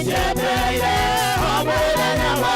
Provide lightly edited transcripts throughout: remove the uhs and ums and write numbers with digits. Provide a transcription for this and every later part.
Njetereire o mũthenya wa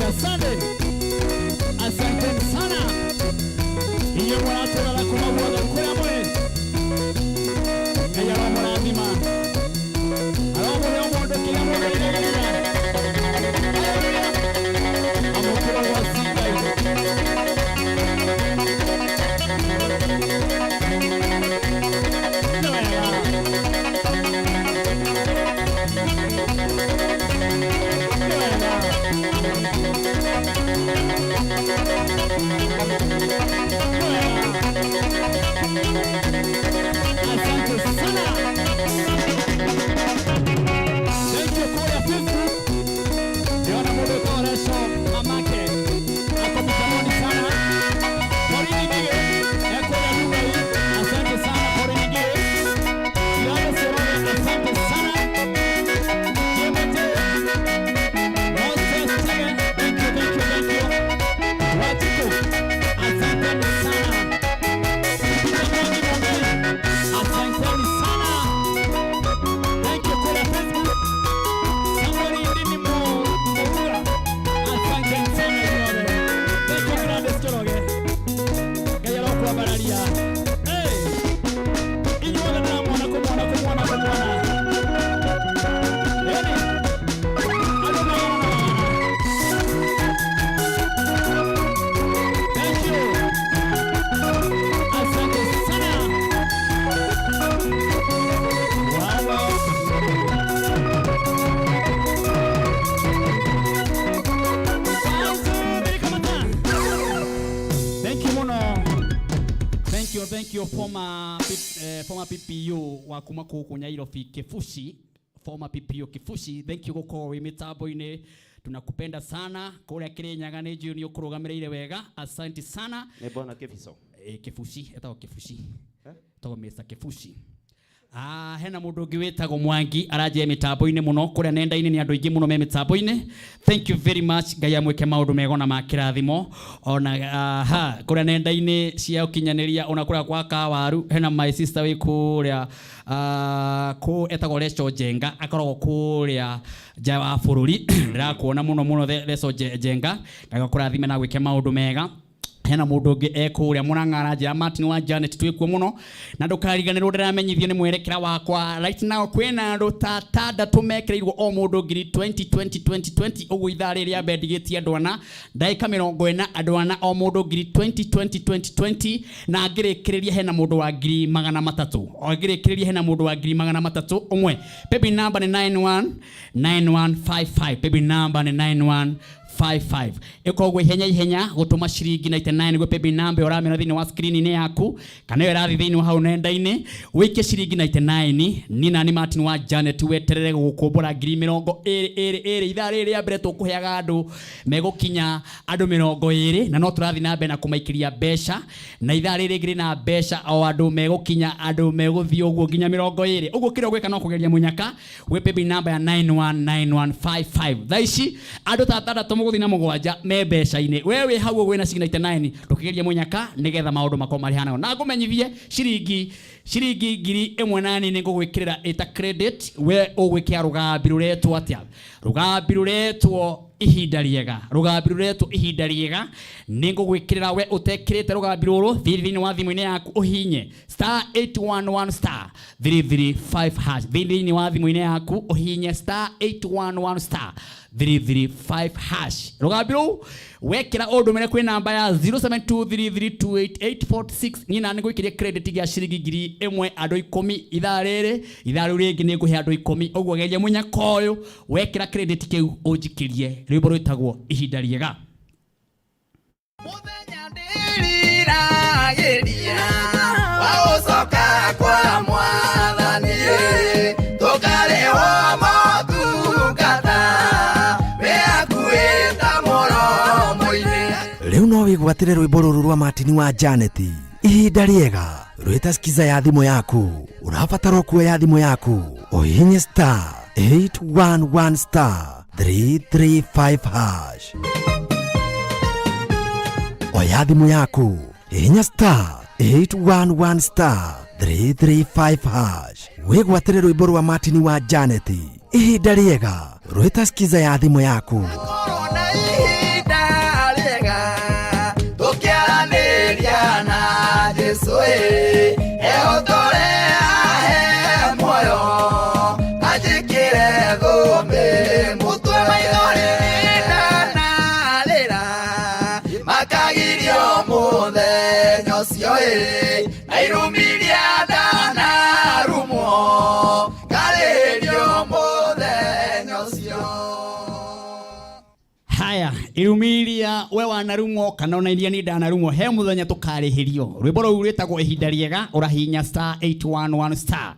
Asante. Asanteni sana. Inyuĩ mũratũrora kuma guothe kũrĩa mũrĩ. Ngai aromũrathima. Aromũhe o mũndũ kĩrĩa mũndũ erĩgĩrĩire. Amũkĩra ũgoci Ngai. Nĩ wega. Nĩ wega. Nĩ wega. Asante sana. Thank you kũrĩa Facebook. Ndĩrona mũndũ wĩtagwo Resho mamake ako mtamoni sana. Pauline Ngige ekũrĩa Dubai. Asante sana, Pauline Ngige. Gladys Oroge, asante sana. Timothy Moses Chege, thank you, thank you, thank you. Watiku, asante sana. Peter Mwangi Mongei, asanteni sana. Thank you kũrĩa Facebook. Samuel Ndini Muura, asanteni sana inyuothe. Thank you, Gladys Njoroge. Ngai arokwambararia. Hey, inyuothe ndĩramuona kũmuona kũmuona kũmuona. Ĩni, andũ magana na magana. Thank you. Asante sana. Wow. Thank you muno. Thank you. you, thank you, former PPU wa kuma kũkũ Nyairobi Kibuci, former PPU Kibuci, thank you gũkorwo wĩ mĩtambo-inĩ, tunakupenda sana. Kũrĩa Kĩrĩnyaga nĩ njũĩ nĩ ũkũrũgamĩrĩire wega, asante sana. Nĩ bwana Kibico. Kibuci, etagwo Kibuci. Eh? Etagwo Mr. Kibuci. Ah, hena mũndũ ũngĩ wĩtagwo Mwangi aranjia mĩtambo-inĩ mũno kũrĩa nenda-inĩ, nĩ andũ aingĩ mũno me mĩtambo-inĩ. Thank you very much, Ngai amwĩke maũndũ mega na ma kĩrathimo ona aha kũrĩa nenda-inĩ cia ũkinyanĩria, ona kũrĩa kwa Kawaru hena my sister wĩ kũrĩa kũ etagwo Leco Njenga, akoragwo kũrĩa nja wa bũrũri. Ndĩrakuona mũno mũno, Leco Njenga, Ngai akũrathime na gwĩke maũndũ mega. Hena mũndũ ũngĩ ekũrĩa Mũrang'a aranjĩra Martin wa Janet, twĩkuo mũno na ndũkariganĩrwo. Ndĩramenyithio nĩ mwerekera wakwa right now kwĩna andũ ta atandatũ mekĩrĩirwo o mũndũ ngiri 20 20 20 20. Ũguo ithaa rĩrĩ rĩa mbere ndigĩtie andũ ana, ndagĩka 40, andũ ana o mũndũ ngiri 20 20 20 20, na ngĩrĩkĩrĩria hena mũndũ wa ngiri 300. O ngĩrĩkĩrĩria hena mũndũ wa ngiri 300 ũmwe. Paybill number nĩ 919155, paybill number nĩ 9155. Ĩkoragwo ihenya ihenya gũtũma ciringi 99 gwĩ paybill number ũramĩona thĩinĩ wa screen-inĩ yaku kana ĩyo ĩrathiĩ thĩinĩ wa hau nenda-inĩ. Wĩkie ciringi 99 ni nani Martin wa Janet, weterere gũkũmbũra ngiri 22 20. Ithaa rĩrĩ rĩa mbere tũkũheaga andũ megũkinya andũ 20, na no tũrathiĩ na mbere na kũmaikĩria mbeca, na ithaa rĩrĩ rĩngĩ rĩna mbeca o andũ megũkinya andũ megũthiĩ ũguo nginya 20. Ũguo kĩrĩa ũgwĩka no kũgeria mũnyaka gwĩ paybill number ya 919155. Thaa ici andũ ta atandatũ mũgũthiĩ na mũgwanja me mbeca-inĩ. We wĩ hau ũguo wĩna ciringi 99, ndũkĩgerie mũnyaka nĩgetha maũndũ makorwo marĩ hana. Na ngũmenyithie ciringi 1000 na nini ngũgwĩkĩrĩra ĩta credit. We ũgwĩkĩra rũgambi rũretwo atĩa? Rũgambi rũretwo Ihinda Rĩega, rũgambi rũretwo Ihinda Rĩega nĩ ngũgwĩkĩrĩra. We ũtekĩrĩte rũgambi rũrũ, thiĩ thĩinĩ wa thimũ-inĩ yaku ũhinye star 811 star 335 hash. Thiĩ thĩinĩ wa thimũ-inĩ yaku ũhinye star 811 star 335 hash. Rũgambi rũu wekĩra ũndũmĩre kwĩ namba ya 0723328846. Niĩ na nĩngũikĩria credit gĩa ciringi 1000 andũ 10 ithaa rĩrĩ. Ithaa rĩu rĩngĩ nĩngũhe andũ 10. Ũguo geria mũnyaka ũyũ, wekĩra credit kĩu ũnjikĩrie rwĩmbo rwĩtagwo Ihinda Rĩega. Mũthenya ndĩriragĩria wa gũcoka kwa Mwathani, tũkarĩhwo motungata wĩ hakuhĩ ta mũromo-inĩ. Rĩu no wĩgwatĩre rwĩmbo rũrũ rwa Martin wa Janet, Ihinda Rĩega, rwĩta skiza ya thimũ yaku. Ũrabatara kuoya thimũ yaku ũhihinye star 811 star 335 hash. Oya thimũ yaku, hihinya star 811 star 335 hash, wĩgwatĩre rwĩmbo rwa Martin wa Janet, Ihinda Rĩega, rwĩta skiza ya thimũ yaku. Korwo na ihinda rĩega tũkĩaranĩria na Jesũ ĩ, ehotore ahe muoyo anjĩkĩre thũmbĩ mũtwe. Maithori ndanarĩra makagirio mũthenya ũcio ĩ, na irumiria ndanarumwo ngarĩrio mũthenya ũcio. Haya, irumiria we wanarumwo kana ona iria ni ndanarumwo, he muthenya tukarĩhĩrio. Rwĩmbo rũu rwĩtagwo Ihinda Rĩega, ũrahihinya star 811 star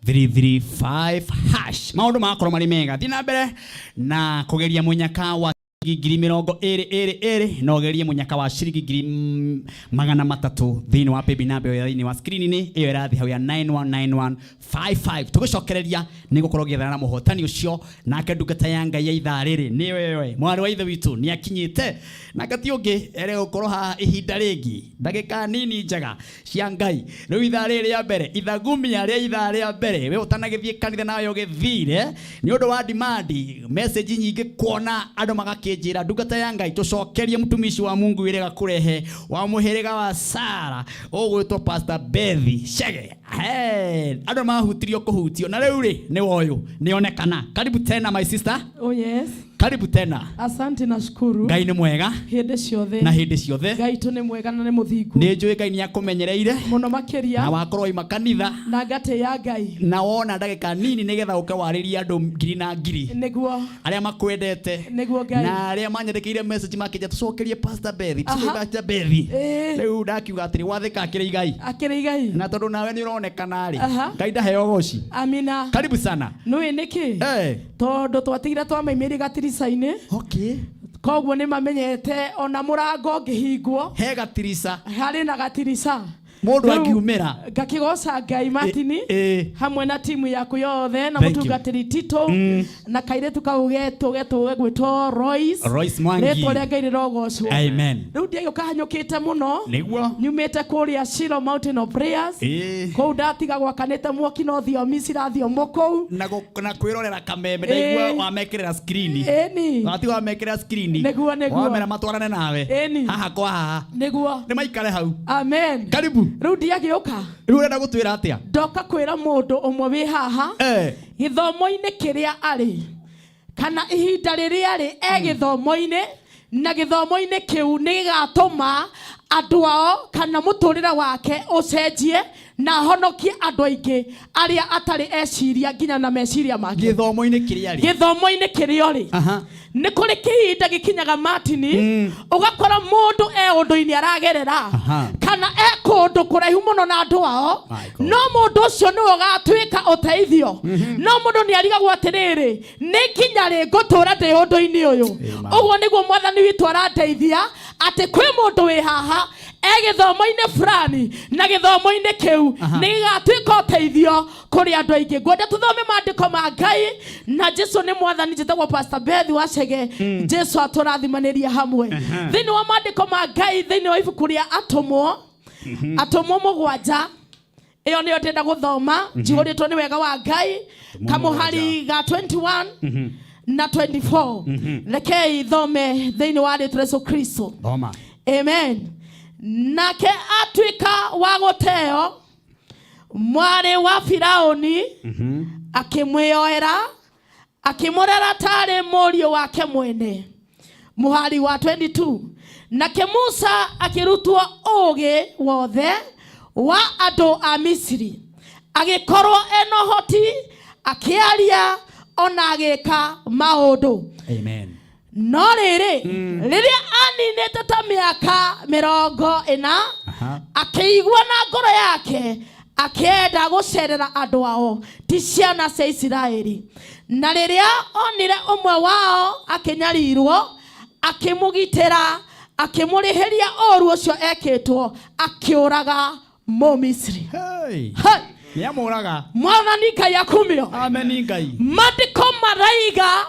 335 hash, maũndũ magakorwo marĩ mega. Thiĩ na mbere na kũgeria mũnyaka wa ciringi ngiri 22 20, na ũgerie mũnyaka wa ciringi ngiri 300 thĩinĩ wa paybill number ĩyo thĩinĩ wa screen-inĩ ĩyo ĩrathiĩ hau ya 919155. Tũgĩcokereria nĩ gũkorwo gĩethana na mũhotani ũcio, nake ndungata ya Ngai ya ithaa rĩrĩ nĩwe we mwarĩ wa ithe witũ nĩ akinyĩte, nake ti ũngĩ ere gũkorwo haha ihinda rĩngĩ ndagĩka nini njega cia Ngai. Rĩu ithaa rĩrĩ rĩa mbere, ithagumia rĩa ithaa rĩa mbere, we ũtanagĩthiĩ kanitha nawe ũgĩthire nĩ ũndũ wa demand message nyingĩ, kuona andũ magakĩnjĩra, "Ndungata ya Ngai, tũcokerie mtumishi wa Mungu wĩrĩga kũrehe wa mũhĩrĩga wa Sara ũgwĩtwo Pastor Bethi Chege." Hey, andũ mahutirio kũhutio na rĩu rĩ nĩ woyũ nĩonekana. Karibu tena, my sister. Oh yes. Karibu tena. Asante, nashukuru. Ngai nĩ mwega Hĩndĩ ciothe. Na hĩndĩ ciothe. Ngai tu nĩ mwega na nĩ mũthingu. Nĩ njũĩ Ngai nĩ akũmenyereire mũno makĩria. Na wakorwo waima kanitha na ngatĩĩa Ngai na wona ndagĩka nini nĩgetha ũke warĩrie andũ ngiri na ngiri nĩguo arĩa makwendete nĩguo Ngai na arĩa manyandĩkĩire message makĩnja tũcokerie Pastor Bethi, tũcokerie Aha. Pastor Bethi. Ĩĩ. Rĩu ndakiuga atĩrĩ, wathĩka akĩrĩ igai akĩrĩ igai na tondũ nawe nĩ ũronekana rĩ, Aha. Ngai ndaheo goci. Amina. Karibu sana. Nĩũĩ nĩkĩ? Eh. Tondũ twatigire twamaimĩrie gatirica-inĩ. Okay. Koguo nĩ mamenyete ona mũrango ũngĩhingwo he gatirica, harĩ na gatirica mũndũ Rĩu, angiumĩra. Ngakĩgoca Ngai, Martini, Ĩ. hamwe na timu yaku yothe na Thank you. mũtungatĩri Tito na kairĩtu kau getũ getũ gwĩtwo Royce. Royce Mwangi. Rĩtwa rĩa Ngai rĩrogocwo. Amen. Rĩu ndiagĩũka hanyũkĩte mũno, nĩguo nyumĩte kũrĩa Shilo Mountain of Prayers. Kũu ndatiga gwakanĩte mwaki no thiomi cirathiomo kũu. Na kwĩrorera kameme. Ĩ. Ndaigua wamekĩrĩra screen. Ĩni. Watiga wamekĩrĩra screen. Nĩguo, nĩguo. Wamera matwarane nawe. Ĩni. Haha kwa haha. Nĩguo. Nĩ maikare hau. Amen. Karibu. Rĩu ndiagĩũka. Rĩu ũrenda gũtwĩra atĩa? Ndoka kwĩra mũndũ ũmwe wĩ haha gĩthomo-inĩ kĩrĩa arĩ kana ihinda rĩrĩa arĩ e gĩthomo-inĩ, na gĩthomo-inĩ kĩu nĩ gĩgatũma andũ ao kana mũtũrĩre wake ũcenjie na ahonokie andũ aingĩ arĩa atarĩ eciria nginya na meciria make. Gĩthomo-inĩ kĩrĩa rĩ? Gĩthomo-inĩ kĩrĩa ũrĩ. Nĩ kũrĩ kĩhinda gĩkinyaga, Martini, ũgakora mũndũ e ũndũ-inĩ aragerera kana e kũndũ kũraihu mũno na andũ ao, My God. no mũndũ ũcio nĩwe ũgatuĩka ũteithio. No mũndũ nĩ arigagwo atĩrĩrĩ, nĩ nginya rĩ ngũtũra ndĩ ũndũ-inĩ ũyũ? Amen. Ũguo nĩguo Mwathani witũ arandeithia atĩ kwĩ mũndũ wĩ haha e gĩthomo-inĩ fulani na gĩthomo-inĩ kĩu nĩ gĩgatuĩka ũteithio kũrĩ andũ aingĩ. Ngwenda tũthome maandĩko ma Ngai na Jesu nĩ Mwathani. Njĩtagwo Pastor Beth Wacege. Jesu atũrathimanĩria hamwe thĩinĩ wa maandĩko ma Ngai, thĩinĩ wa ibuku rĩa Atũmwo, Atũmwo 7, ĩyo nĩyo ndĩrenda gũthoma. Njihũrĩtwo nĩ wega wa Ngai, kamũhari ga 21 na 24. Rekei thome thĩinĩ wa rĩtwa Yesu Kristo. Thoma. Amen. Nake atuĩka wa gũteo, mwarĩ wa Firauni akĩmwĩyoera, akĩmũrera tarĩ mũriũ wake mwene. Mũhari wa 22, nake Musa akĩrutwo ũũgĩ wothe wa andũ a Misiri, agĩkorwo ena ũhoti akĩaria ona agĩka maũndũ. Amen. No rĩrĩ, rĩrĩa aninĩte ta mĩaka 40, akĩigua na ngoro yake akĩenda gũcerera andũ ao, ti ciana cia Isiraeli. Na rĩrĩa onire ũmwe wao akĩnyarirwo, akĩmũgitĩra, akĩmũrĩhĩria ũũru ũcio ekĩtwo, akĩũraga Mũmisiri. Hey. Hey! Nĩ amũraga. Mwathani Ngai akumio. Amen, Ngai. Mandĩko maraiga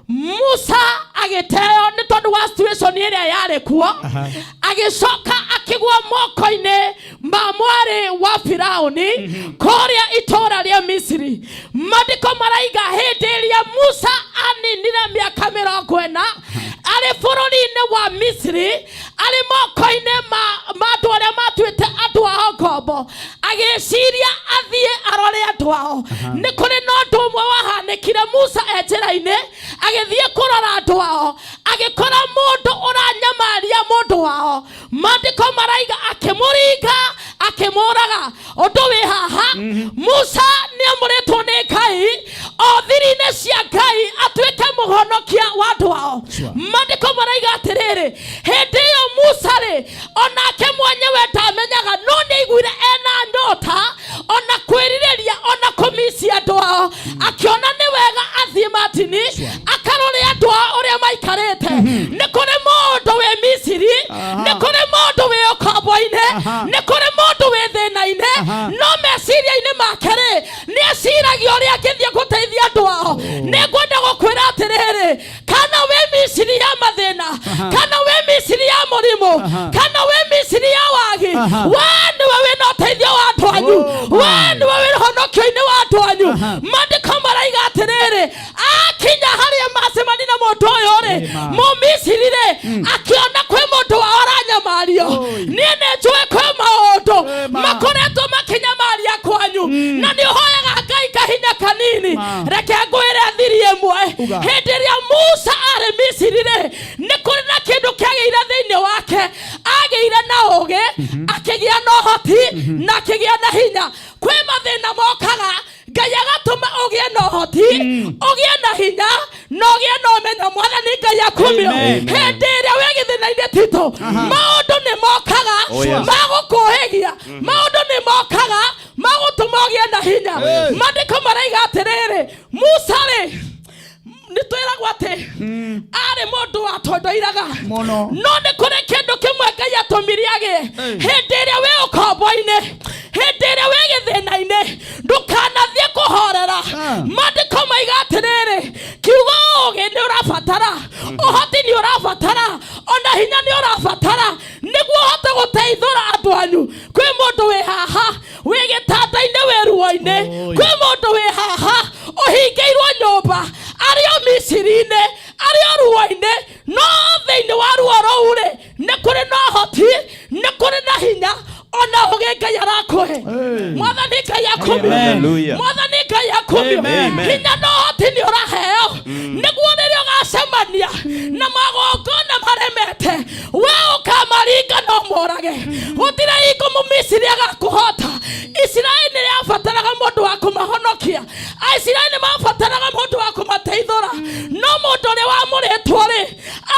Musa agĩteo nĩ tondũ wa situation ĩrĩa yarĩ kuo, agĩcoka akĩgwa moko-inĩ ma mwarĩ wa Firauni kũrĩa itũũra rĩa Misiri. Mandĩko maraiga hĩndĩ ĩrĩa Musa aninire mĩaka 40 arĩ bũrũri-inĩ wa Misiri, arĩ moko-inĩ ma andũ arĩa matuĩte andũ ao ngombo, agĩciria athiĩ arore andũ ao. Nĩ kũrĩ na ũndũ ũmwe wahanĩkire. Musa e njĩra-inĩ agĩthiĩ kũrora andũ ao, agĩkora mũndũ ũranyamaria mũndũ wao. Mandĩko maraiga akĩmũringa, akĩmũraga. Ũndũ wĩ haha, Musa nĩ amũrĩtwo nĩ Ngai o thiri-inĩ cia Ngai atuĩke mũhonokia wa andũ ao. Mandĩko maraiga atĩrĩrĩ, hĩndĩ ĩyo Musa rĩ, onake mwenyewe ndamenyaga, no nĩ aiguire ena nyota ona kwĩrirĩria ona kũmici andũ ao, akĩona nĩ wega athiĩ, Martini, akarore andũ ao ũrĩa maikarĩte. Nĩ kũrĩ mũndũ wĩ Misiri, nĩ kũrĩ mũndũ wĩ ũkombo-inĩ, nĩ kũrĩ mũndũ wĩ thĩna-inĩ, no meciria-inĩ make rĩ, nĩ eciragia ũrĩa angĩthiĩ gũteithia andũ ao. Nĩ ngwenda gũkwĩra atĩrĩrĩ, kana wĩ Misiri ya mathĩna, kana wĩ Misiri ya mũrimũ, kana wĩ Misiri ya wagi, we nĩwe wĩna ũteithio wa andũ anyu. We nĩwe wĩ ũhonokio-inĩ wa andũ anyu. Mandĩko maraiga atĩrĩrĩ, akinya harĩa macemani na mũndũ ũyũ rĩ, Mũmisiri rĩ, akĩona kwĩ mũndũ wao aranyamario. Niĩ nĩ njũĩ kwĩ maũndũ makoretwo makĩnyamaria kwanyu na nĩ ũhoyaga Ngai kahinya kanini. Reke ngwĩre thiri ĩmwe. Hĩndĩ ĩrĩa Musa arĩ Misiri rĩ, nĩ kũrĩ na kĩndũ kĩagĩire thĩinĩ wake. Agĩire na ũũgĩ, akĩgĩa na ũhoti, na akĩgĩa na hinya. Kwĩ mathĩna mokaga, Ngai agatũma ũgĩe na ũhoti, ũgĩe na hinya, na ũgĩe na ũmenyo. Mwathani Ngai akumio. Amen. Hĩndĩ ĩrĩa wĩ gĩthĩna-inĩ Tito, maũndũ nĩ mokaga Oh, yes. ma gũkũhĩgia, maũndũ nĩ mokaga ma gũtũma ũgĩe na hinya. Maandĩko maraiga atĩrĩrĩ, Musa rĩ, nĩ twĩragwo atĩ arĩ mũndũ watondoiraga Mũno. no nĩ kũrĩ kĩndũ kĩmwe Ngai atũmire agĩe. Hĩndĩ ĩrĩa wĩ ũkombo-inĩ, hĩndĩ ĩrĩa wĩ gĩthĩna-inĩ, ndũkanathiĩ kũhorera. Maandĩko maiga atĩrĩrĩ, kiugo ũũgĩ nĩ ũrabatara, ũhoti nĩ ũrabatara, ona hinya nĩ ũrabatara nĩguo ũhote gũteithũra andũ anyu. Kwĩ mũndũ wĩ haha wĩ gĩtanda-inĩ, wĩ ruo-inĩ. Kwĩ mũndũ wĩ haha ũhingĩirwo nyũmba, arĩ o Misiri-inĩ, arĩ o ruo-inĩ, no thĩinĩ wa ruo rũu rĩ, nĩ kũrĩ na ũhoti, nĩ kũrĩ na hinya, ona ũgĩ Ngai arakũhe. Mwathani Ngai akumio. Hallelujah. Mwathani Ngai akumio. Amen. Hinya na ũhoti nĩ ũraheo nĩguo rĩrĩa ũgacemania na magongona maremete, we ũkamaringa no morage. Gũtirĩ hingo Mũmisiri agakũhota. Isiraeli nĩ yabataraga mũndũ wa kũmahonokia, Aisiraeli nĩ mabataraga mũndũ wa kũmateithũra, no mũndũ ũrĩa wamũrĩtwo rĩ,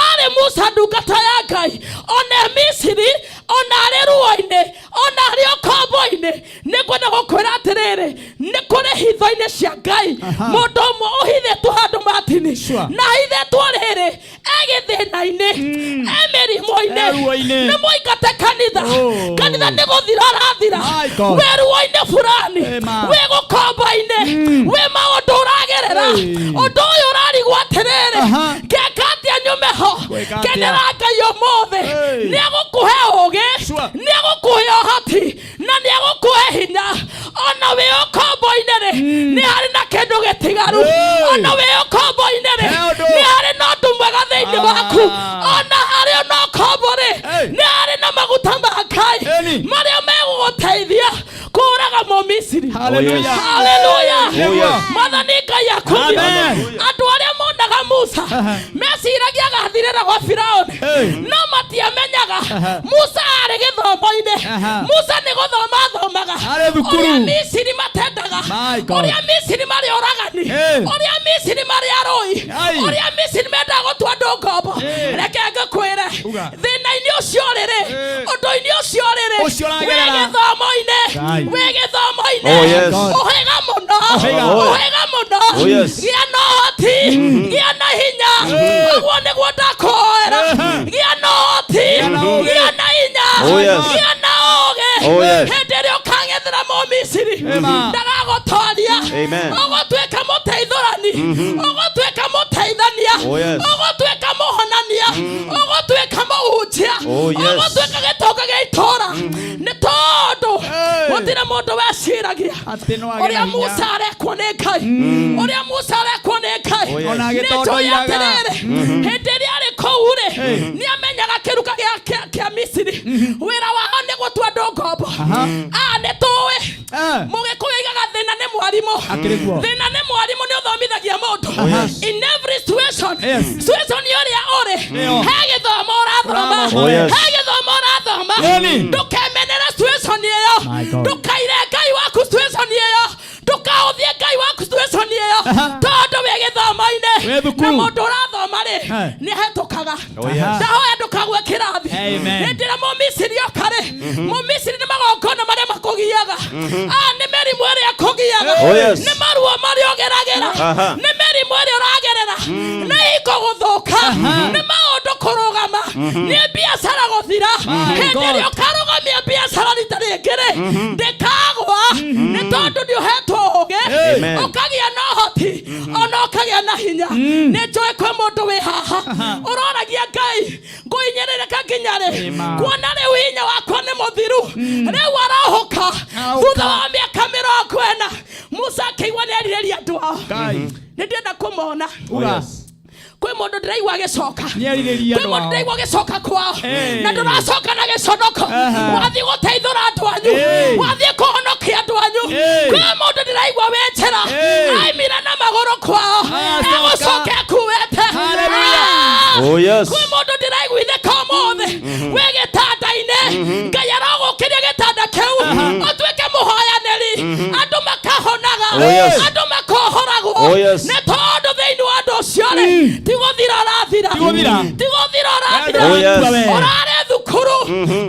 arĩ Musa ndungata ya Ngai. Ona e Misiri, ona arĩ ruo-inĩ, ona arĩ ũkombo-inĩ, nĩ ngwenda gũkwĩra atĩrĩrĩ, nĩ kũrĩ hitho-inĩ cia Ngai mũndũ ũmwe ũhithĩtwo handũ matini. Sure. Na ahithĩtwo rĩrĩ, e gĩthĩna-inĩ, e mĩrimũ-inĩ, E ruo-inĩ. nĩ mũingate kanitha. Oh. Kanitha nĩ gũthira arathira. My God. Wĩ ruo-inĩ fulani, Amen. wĩ gũkomba-inĩ, wĩ maũndũ ũragerera, Hey. ũndũ ũyũ ũrarigwo atĩrĩrĩ, Aha. ngeka atĩa nyume ho? Gwĩka atĩa? Kenera Ngai ũmũthĩ. Hey. Nĩ egũkũhe ũũgĩ, Sure. nĩ egũkũhe ũhoti, na nĩ egũkũhe hinya. Ona wĩ ũkombo-inĩ rĩ, nĩ harĩ na kĩndũ gĩtigaru. Hey. Ona wĩ ũkombo-inĩ rĩ, He ũndũ. nĩ harĩ na ũndũ mwega thĩinĩ waku. Ona harĩ ona ũkombo rĩ, Hey. nĩ harĩ na maguta ma Ngai Eni. marĩa megũgũteithia kũũraga Mũmisiri. Hallelujah. Haleluya. Oh, yes. Mwathani Ngai akumio. Amen. Andũ arĩa monaga Musa meciragia agathirĩra gwa Firaũni, Hey. no matiamenyaga Musa arĩ gĩthomo-inĩ. Aha. Musa nĩ gũthoma athomaga. Arĩ thukuru. Ũrĩa Misiri matendaga, My God. ũrĩa Misiri marĩ oragani, Hey. ũrĩa Misiri marĩ arũi, Ai. ũrĩa Misiri mendaga gũtua andũ ngombo. Hey. Reke ngũkwĩre, Uga. thĩna-inĩ ũcio ũrĩ-rĩ, Hey. ũndũ-inĩ ũcio ũrĩ-rĩ, Ũcio wĩ ũragerera. gĩthomo-inĩ, Ngai. wĩ gĩthomo-inĩ, Oh, yes. ũhĩga mũno, Ũhĩga. ũhĩga mũno, Oh, yes. gĩa na ũhoti, gĩa na hinya. Ũguo nĩguo ndakũhoera, gĩa na ũhoti, na ũũgĩ. gĩa na hinya, Oh, yes. gĩa na ũũgĩ. Oh, yes. Hĩndĩ ĩrĩa ũkang'ethera Mũmisiri, Amen. ndagagũtoria. Amen. Ũgũtuĩka mũteithũrani, ũgũtuĩka mũteithania, Oh, yes. ũgũtuĩka mũhonania, ũgũtuĩka mũhunjia, Oh, yes. ũgũtuĩka gĩtonga gĩa itũũra, nĩ tondũ Hey. gũtirĩ mũndũ weciragia Atĩ no agĩe ũrĩa na hinya. Musa arekwo nĩ Ngai, ũrĩa Musa arekwo nĩ Ngai. Oh, yes. Ona Nĩ njũĩ agĩtondoiraga. atĩrĩrĩ, hĩndĩ ĩrĩa arĩ kũu rĩ, nĩ amenyaga kĩruka kĩa Misiri wĩra wao nĩ gũtua andũ ngombo. Ah, nĩ tũĩ Eh. Mũgĩkũyũ aigaga thĩna nĩ mwarimũ. Akĩrĩ guo. Thĩna nĩ mwarimũ, nĩ ũthomithagia mũndũ. Yes. In every situation, Yes. situation ũrĩa ũrĩ, Nĩyo. he gĩthomo ũrathoma. Ũrathoma. Oh, yes. He gĩthomo ũrathoma. Ĩni. Ndũkemenere situation ĩyo. My God. Ndũkaire Ngai waku situation ĩyo, ndũkahũthie Ngai waku situation ĩyo, tondũ wĩ gĩthomo-inĩ. Wĩ thukuru. Na mũndũ ũrathoma rĩ, Eh. nĩ ahetũkaga. Oh, yes. Ndahoya ndũkague kĩrathi. Amen. Hĩndĩ ĩrĩa Mũmisiri oka rĩ, Mũmisiri nĩ magongona marĩa makũgiaga, ah, nĩ mĩrimũ ĩrĩa ĩkũgiaga, Oh, yes. nĩ maruo marĩa ũgeragĩra, Aha. nĩ mĩrimũ ĩrĩa ũragerera, nĩ hingo gũthũka, nĩ maũndũ kũrũgama, nĩ biacara gũthira. Hĩndĩ God. ĩrĩa ũkarũgamia biacara rita rĩngĩ rĩ, ndĩkagwa, nĩ tondũ nĩ ũhetwo ũũgĩ, Amen. ũkagĩa na ũhoti, ona ũkagĩa na hinya. Nĩ njũĩ kwĩ mũndũ wĩ haha ũroragia Ngai, ngũhinyĩrĩrĩka nginya rĩ? Amen. Kuona rĩu hinya wakwa nĩ mũthiru. Rĩu arahũka. Arahũka. Thutha wa mĩaka 40, Musa akĩigua nĩ erirĩria andũ ao. Ngai. Nĩ ndĩrenda kũmona. Uga. Yes. Kwĩ mũndũ ndĩraigua agĩcoka. Nĩerirĩria Kwĩ andũ mũndũ ao. ndĩraigua agĩcoka kwao. Hey. Na ndũracoka na gĩconoko. Aha. Wathiĩ gũteithũra andũ anyu. Hey. Wathiĩ kũhonokia andũ anyu. Hey. Kwĩ mũndũ ndĩraigua wĩ njĩra. Hey. Aimire na magũrũ kwao. Acoka. Egũcoka ekuĩte. Hallelujah. Ah. Oh, yes. Kwĩ mũndũ ndĩraiguithĩka ũmũthĩ wĩ gĩtanda-inĩ, Ngai arogũkĩria gĩtanda kĩu ũtuĩke mũhoyanĩri, andũ makahonaga, Oh, yes. andũ makohoragwo. Oh, yes. Nĩ tondũ thĩinĩ wa ũndũ ũcio rĩ, ti gũthira ũrathira. Ti gũthira. Ti gũthira ũrathira. Oh, yes. Ũrarĩ thukuru,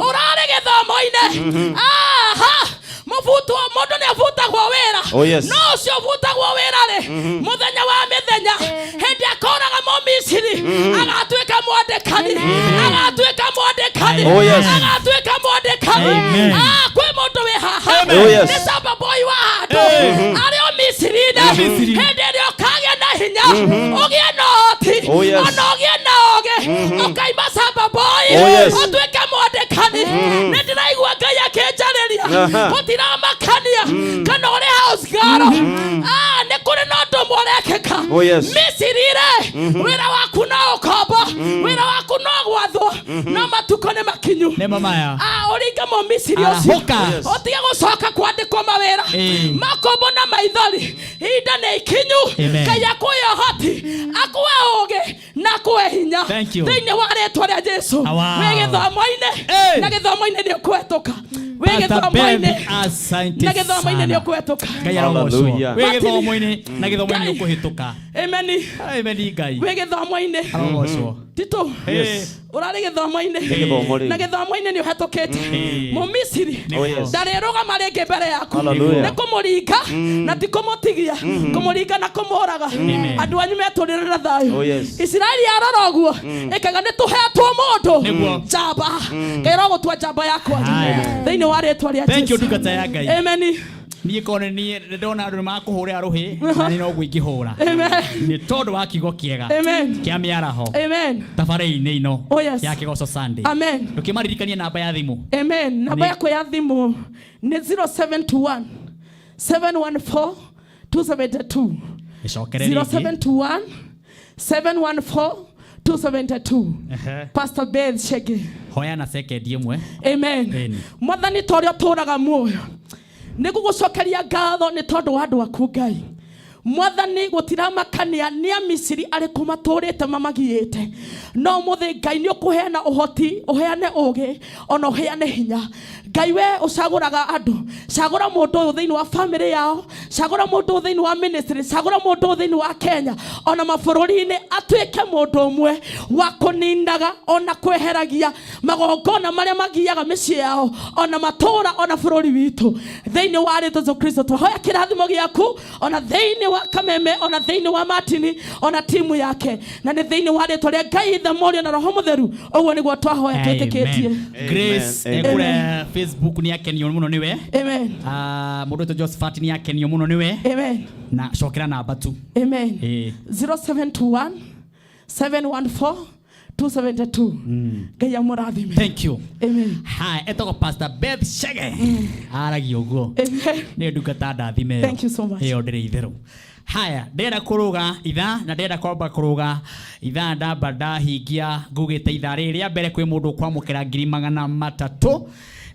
ũrarĩ gĩthomo-inĩ, aha, mũbutwo mũndũ nĩ abutagwo wĩra. Oh, yes. No ũcio ũbutagwo wĩra rĩ, mũthenya wa mĩthenya hĩndĩ akoraga Mũmisiri, agatuĩka mwandĩkani, agatuĩka mwandĩkani. Oh, yes. Agatuĩka mwandĩkani. Amen. Ah, kwĩ mũndũ wĩ haha Oh, yes. nĩ shamba boy wa handũ arĩ o Misiri-inĩ. Misiri. Hĩndĩ ĩrĩa ũkagĩa na hinya, ũgĩe na ũhoti, Oh, yes. ona ũgĩe na ũgĩ, ũkaima shamba boy, Oh, yes. ũtuĩke mwandĩkani. Nĩ ndĩraigua Ngai akĩnjarĩria. Gũtiramakania kana ũrĩ house girl. Ah, nĩ kũrĩ na ũndũ ũmwe ũrekĩka. Oh, yes. Misiri rĩ, wĩra waku no ũkombo, wĩra waku no gwathwo, no matukũ nĩ makinyu. Nĩ mamaya. Ah, ũringe Mũmisiri ũcio. Arahũka. Yes. Ũtige gũcoka kwandĩkwo mawĩra Ĩĩ. makombo na maithori. Ihinda nĩ ikinyu. Amen. Ngai akũhe ũhoti, akũhe ũgĩ na akũhe hinya Thank you. thĩinĩ wa rĩtwa rĩa Jesu. Wow. Wĩ gĩthomo-inĩ Ĩĩ. na gĩthomo-inĩ nĩ ũkũhetũka. Wĩ Pastor gĩthomo-inĩ Beth, asante na gĩthomo-inĩ nĩ sana. ũkũhetũka. Ngai arogocwo. Hallelujah. Wĩ gĩthomo-inĩ na gĩthomo-inĩ nĩ Ngai. ũkũhĩtũka. Amen. Amen Ngai. Wĩ gĩthomo-inĩ. Arogocwo. Tito, Yes. ũrarĩ gĩthomo-inĩ Nĩ gĩthomo rĩu. na gĩthomo-inĩ nĩ ũhetũkĩte. Mũmisiri Oh, yes. ndarĩrũgama rĩngĩ mbere yaku. Hallelujah. Nĩ kũmũringa na ti kũmũtigia, kũmũringa na kũmũraga. Andũ anyu metũrĩre na thayũ. Oh, yes. Isiraeli yarora ũguo ĩkaiga nĩ tũhetwo mũndũ Nĩguo. njamba. Ngai arogũtua njamba yakwa Haya. thĩinĩ wa rĩtwa rĩa Thank you, Jesu. ndungata ya Ngai. Amen. Niĩ korwo nĩ niĩ nĩ ndona andũ nĩ makũhũrĩra rũhĩ na niĩ noguo ingĩhũra. Amen. Nĩ tondũ wa kiugo kĩega Amen. kĩa mĩaraho Amen. tabarĩra-inĩ ĩno Oh, yes. ya Kĩgoco Sunday. Amen. Ndũkĩmaririkanie namba ya thimũ. Amen. Namba Nĩ- yakwa ya thimũ nĩ 0721 714 272. Ĩcokere rĩngĩ. 0721 714 272. Ehe. Pastor Beth Shege. Hoya na sekendi ĩmwe. Amen. Amen. Mwathani, ta ũrĩa ũtũũraga muoyo, nĩ ngũgũcokeria ngatho nĩ tondũ wa andũ aku. Ngai Mwathani, gũtiramakania nĩ Amisiri arĩkũ matũrĩte mamagiĩte, no mũthĩ Ngai nĩ ũkũheana ũhoti, ũheane ũgĩ, ona ũheane hinya. Ngai, we ũcagũraga andũ, cagũra mũndũ ũyũ thĩinĩ wa famĩlĩ yao, cagũra mũndũ ũyũ thĩinĩ wa ministry, cagũra mũndũ ũyũ thĩinĩ wa Kenya ona mabũrũri-inĩ, atuĩke mũndũ ũmwe wa kũninaga ona kweheragia magongona marĩa magiaga mĩciĩ yao ona matũũra ona bũrũri witũ. Thĩinĩ wa rĩtwa Jesu Kristo twahoya kĩrathimo gĩaku ona thĩinĩ wa Kameme, ona thĩinĩ wa Martini, ona timu yake, na nĩ thĩinĩ wa rĩtwa rĩa Ngai Ithe, Mũriũ na Roho Mũtheru, ũguo nĩguo twahoya twĩtĩkĩtie. Amen. Grace Amen. ekũrĩa Facebook nĩ akenio mũno nĩwe. Amen. Ah, mũndũ wĩtwo Josephat nĩ akenio mũno nĩwe. Amen. Na cokera namba tu. Amen. Ĩĩ. 0721 714 272. Ngai amũrathime. Thank you. Amen. Haya, etagwo Pastor Beth Shege. Aragia ũguo. Amen. Nĩ ndungata ndathime ĩyo. Thank you so much. Ĩyo ndĩrĩ itherũ. Haya, ndĩrenda kũrũga ithaa na ndĩrenda kwamba kũrũga ithaa ndamba ndahingia ngugĩte ithaa rĩrĩ rĩa mbere kwĩ mũndũ ũkwamũkĩra 300,000,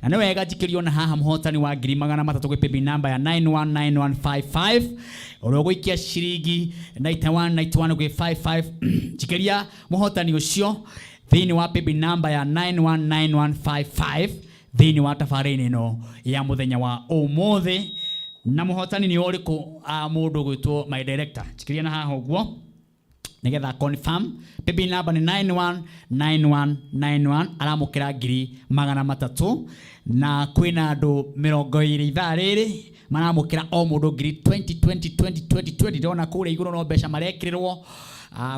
na nĩ wega njikĩrio na haha mũhotani wa 300,000 gwĩ paybill number ya 919155, ũrĩa ũgũikia ciringi 9191 gwĩ 55. Njikĩria mũhotani ũcio thĩinĩ wa paybill number ya 919155 thĩinĩ wa tabarĩra ĩno ya mũthenya wa ũmũthĩ. Na mũhotani nĩ ũrĩkũ? Mũndũ ũgwĩtwo my director, njikĩria na haha ũguo nigetha confirm paybill number nĩ 919191, aramũkĩra 300,000. Na kwĩna andũ 20 ithaa rĩrĩ maramũkĩra o mũndũ ngiri 20 20 20 20 20. Ndĩrona kũrĩa igũrũ no mbeca marekĩrĩrwo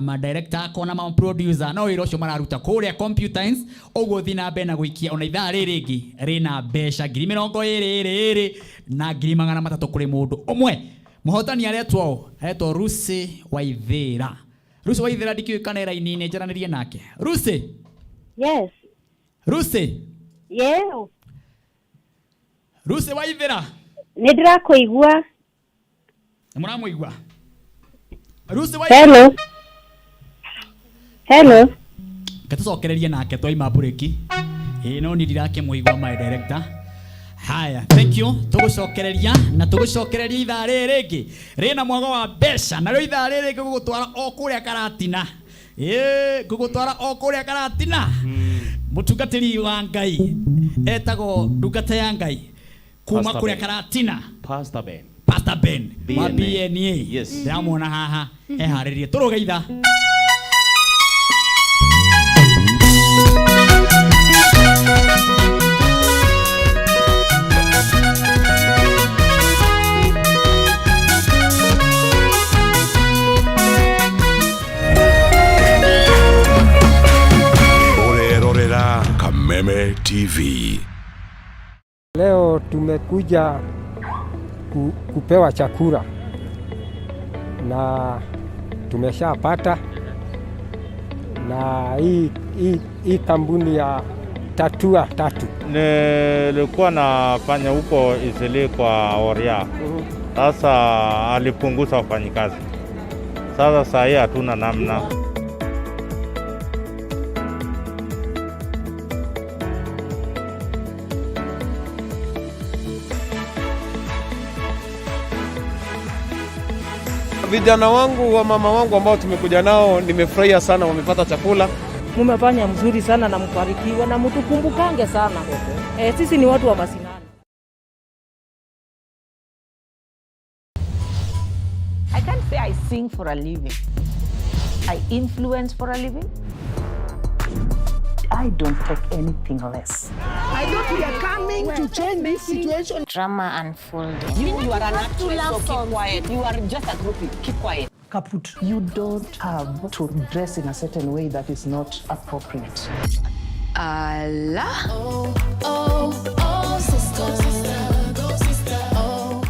ma director akwa na ma producer, no wĩra ũcio mararuta kũrĩa computers ũguo. Thiĩ na mbere na gũikia, ona ithaa rĩrĩ rĩngĩ rĩna mbeca 20,000 ĩrĩ ĩrĩ na 300,000 kũrĩ mũndũ ũmwe. Mũhotani aretwo ũ? Aretwo Lucy Waithĩra. Lucy Waithĩra, ndikĩũĩ kana e raini-inĩ njaranĩrie nake. Lucy? Yes. Lucy? Yeah. Lucy Waithĩra? Nĩ ndĩrakũigua. Nĩ mũramũigua Lucy Waithĩra? Hello. Hello. Ngatũcokererie nake twaima mburĩki. Ĩĩ, no niĩ ndirakĩmũigua, my director. Haya, thank you. Tũgũcokereria na tũgũcokereria ithaa rĩrĩ rĩngĩ rĩna mwago wa mbeca, narĩo ithaa rĩrĩ rĩngĩ gũgũtwara o kũrĩa Karatina. Ĩĩ, ngũgũtwara o kũrĩa Karatina. Mũtungatĩri wa Ngai etagwo ndungata ya Ngai kuma Pastor kũrĩa Ben. Karatina. Pastor Ben. Pastor Ben wa BNA. BNA. Yes. Ndĩramuona haha eharĩrie tũrũge itha. Ũrerorera Kameme TV. Leo tumekuja kupewa chakula na tumeshapata, na hii kampuni ya Tatua Tatu. Nilikuwa nafanya huko Isili kwa Oria. Sasa alipunguza wafanyikazi. Sasa saa hii hatuna namna. Vijana wangu wa mama wangu ambao tumekuja nao, nimefurahia sana, wamepata chakula. Mumefanya mzuri sana na mbarikiwe na mtukumbukange sana. Sisi ni watu wa masinani. I can't say I sing for a living. I influence for a living. I don't take anything less. I thought we are coming to change this situation. Drama unfolding. You are an actress, so keep quiet. You are just a groupie. Keep quiet. Kaput. You don't have to dress in a certain way that is not appropriate. Allah. Oh, oh, oh, sister, sister, go sister, oh.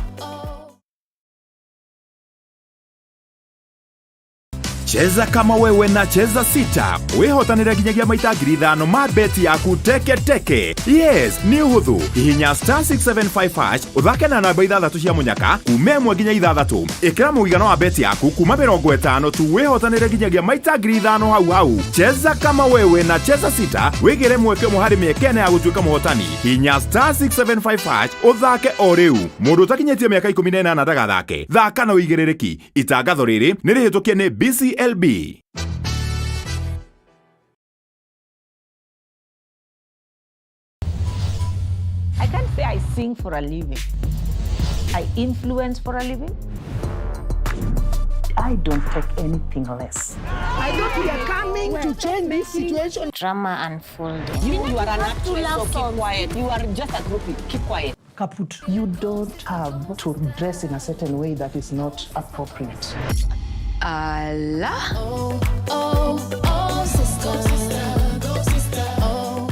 Cheza kama wewe na Cheza Sita wihotanire nginyagia maita 5,000 ma beti yaku teke teke. Yes, nĩ ũhũthũ. Hihinya star 675 hash ũthake na namba ithathatũ cia mũnyaka kuma ĩmwe nginya ithathatũ. Ĩkĩra mũigana wa beti yaku kuma 50 tu wihotanire nginyagia maita 5,000 hau hau. Cheza kama wewe na Cheza Sita wĩgĩre mweke ũmwe harĩ mĩeke ĩna ya gũtuĩka mũhotani. Hihinya star 675 hash ũthake o rĩu. Mũndũ ũtakinyĩtie mĩaka 18 ndagathake. Thaka na ũigĩrĩrĩki. Itangatho rĩrĩ nĩ rĩhĩtũkie nĩ BCLB. I can't say I sing for a living. I influence for a living. I don't take anything less. I thought we are coming to change this situation. Drama unfolding. You are an actress, so keep quiet. You are just a groupie. Keep quiet. Kaput. You don't have to dress in a certain way that is not appropriate. Allah. Oh, oh, oh, sister, sister, go sister, oh.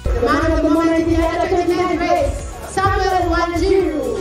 The man of the moment in the under 29 race, Samuel Wanjiru.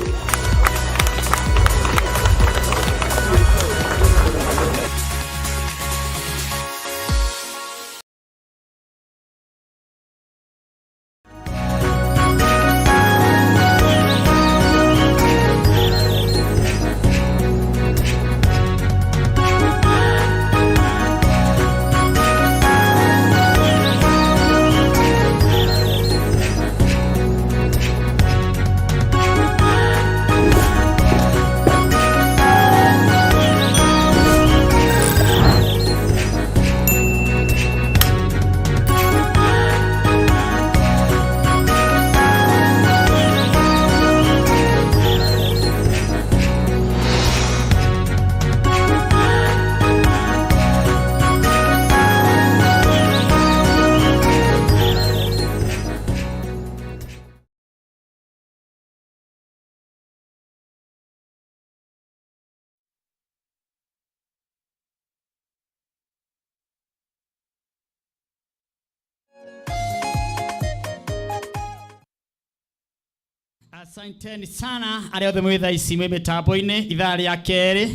Asanteni sana arĩa othe mwĩ thaa ici mwĩ mĩtambo-inĩ ithaa rĩa kerĩ,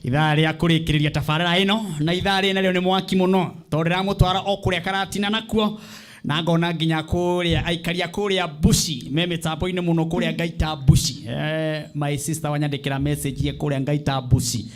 ithaa rĩa kũrĩkĩrĩria tabarĩra ĩno, na ithaa rĩrĩ narĩo nĩ mwaki mũno tondũ ndĩramũtwara o kũrĩa Karatina nakuo, na ngona nginya kũrĩa aikaria kũrĩa Bushi me mĩtambo-inĩ mũno kũrĩa Ngaita Bushi. My sister wanyandĩkĩra message ye kũrĩa Ngaita Bushi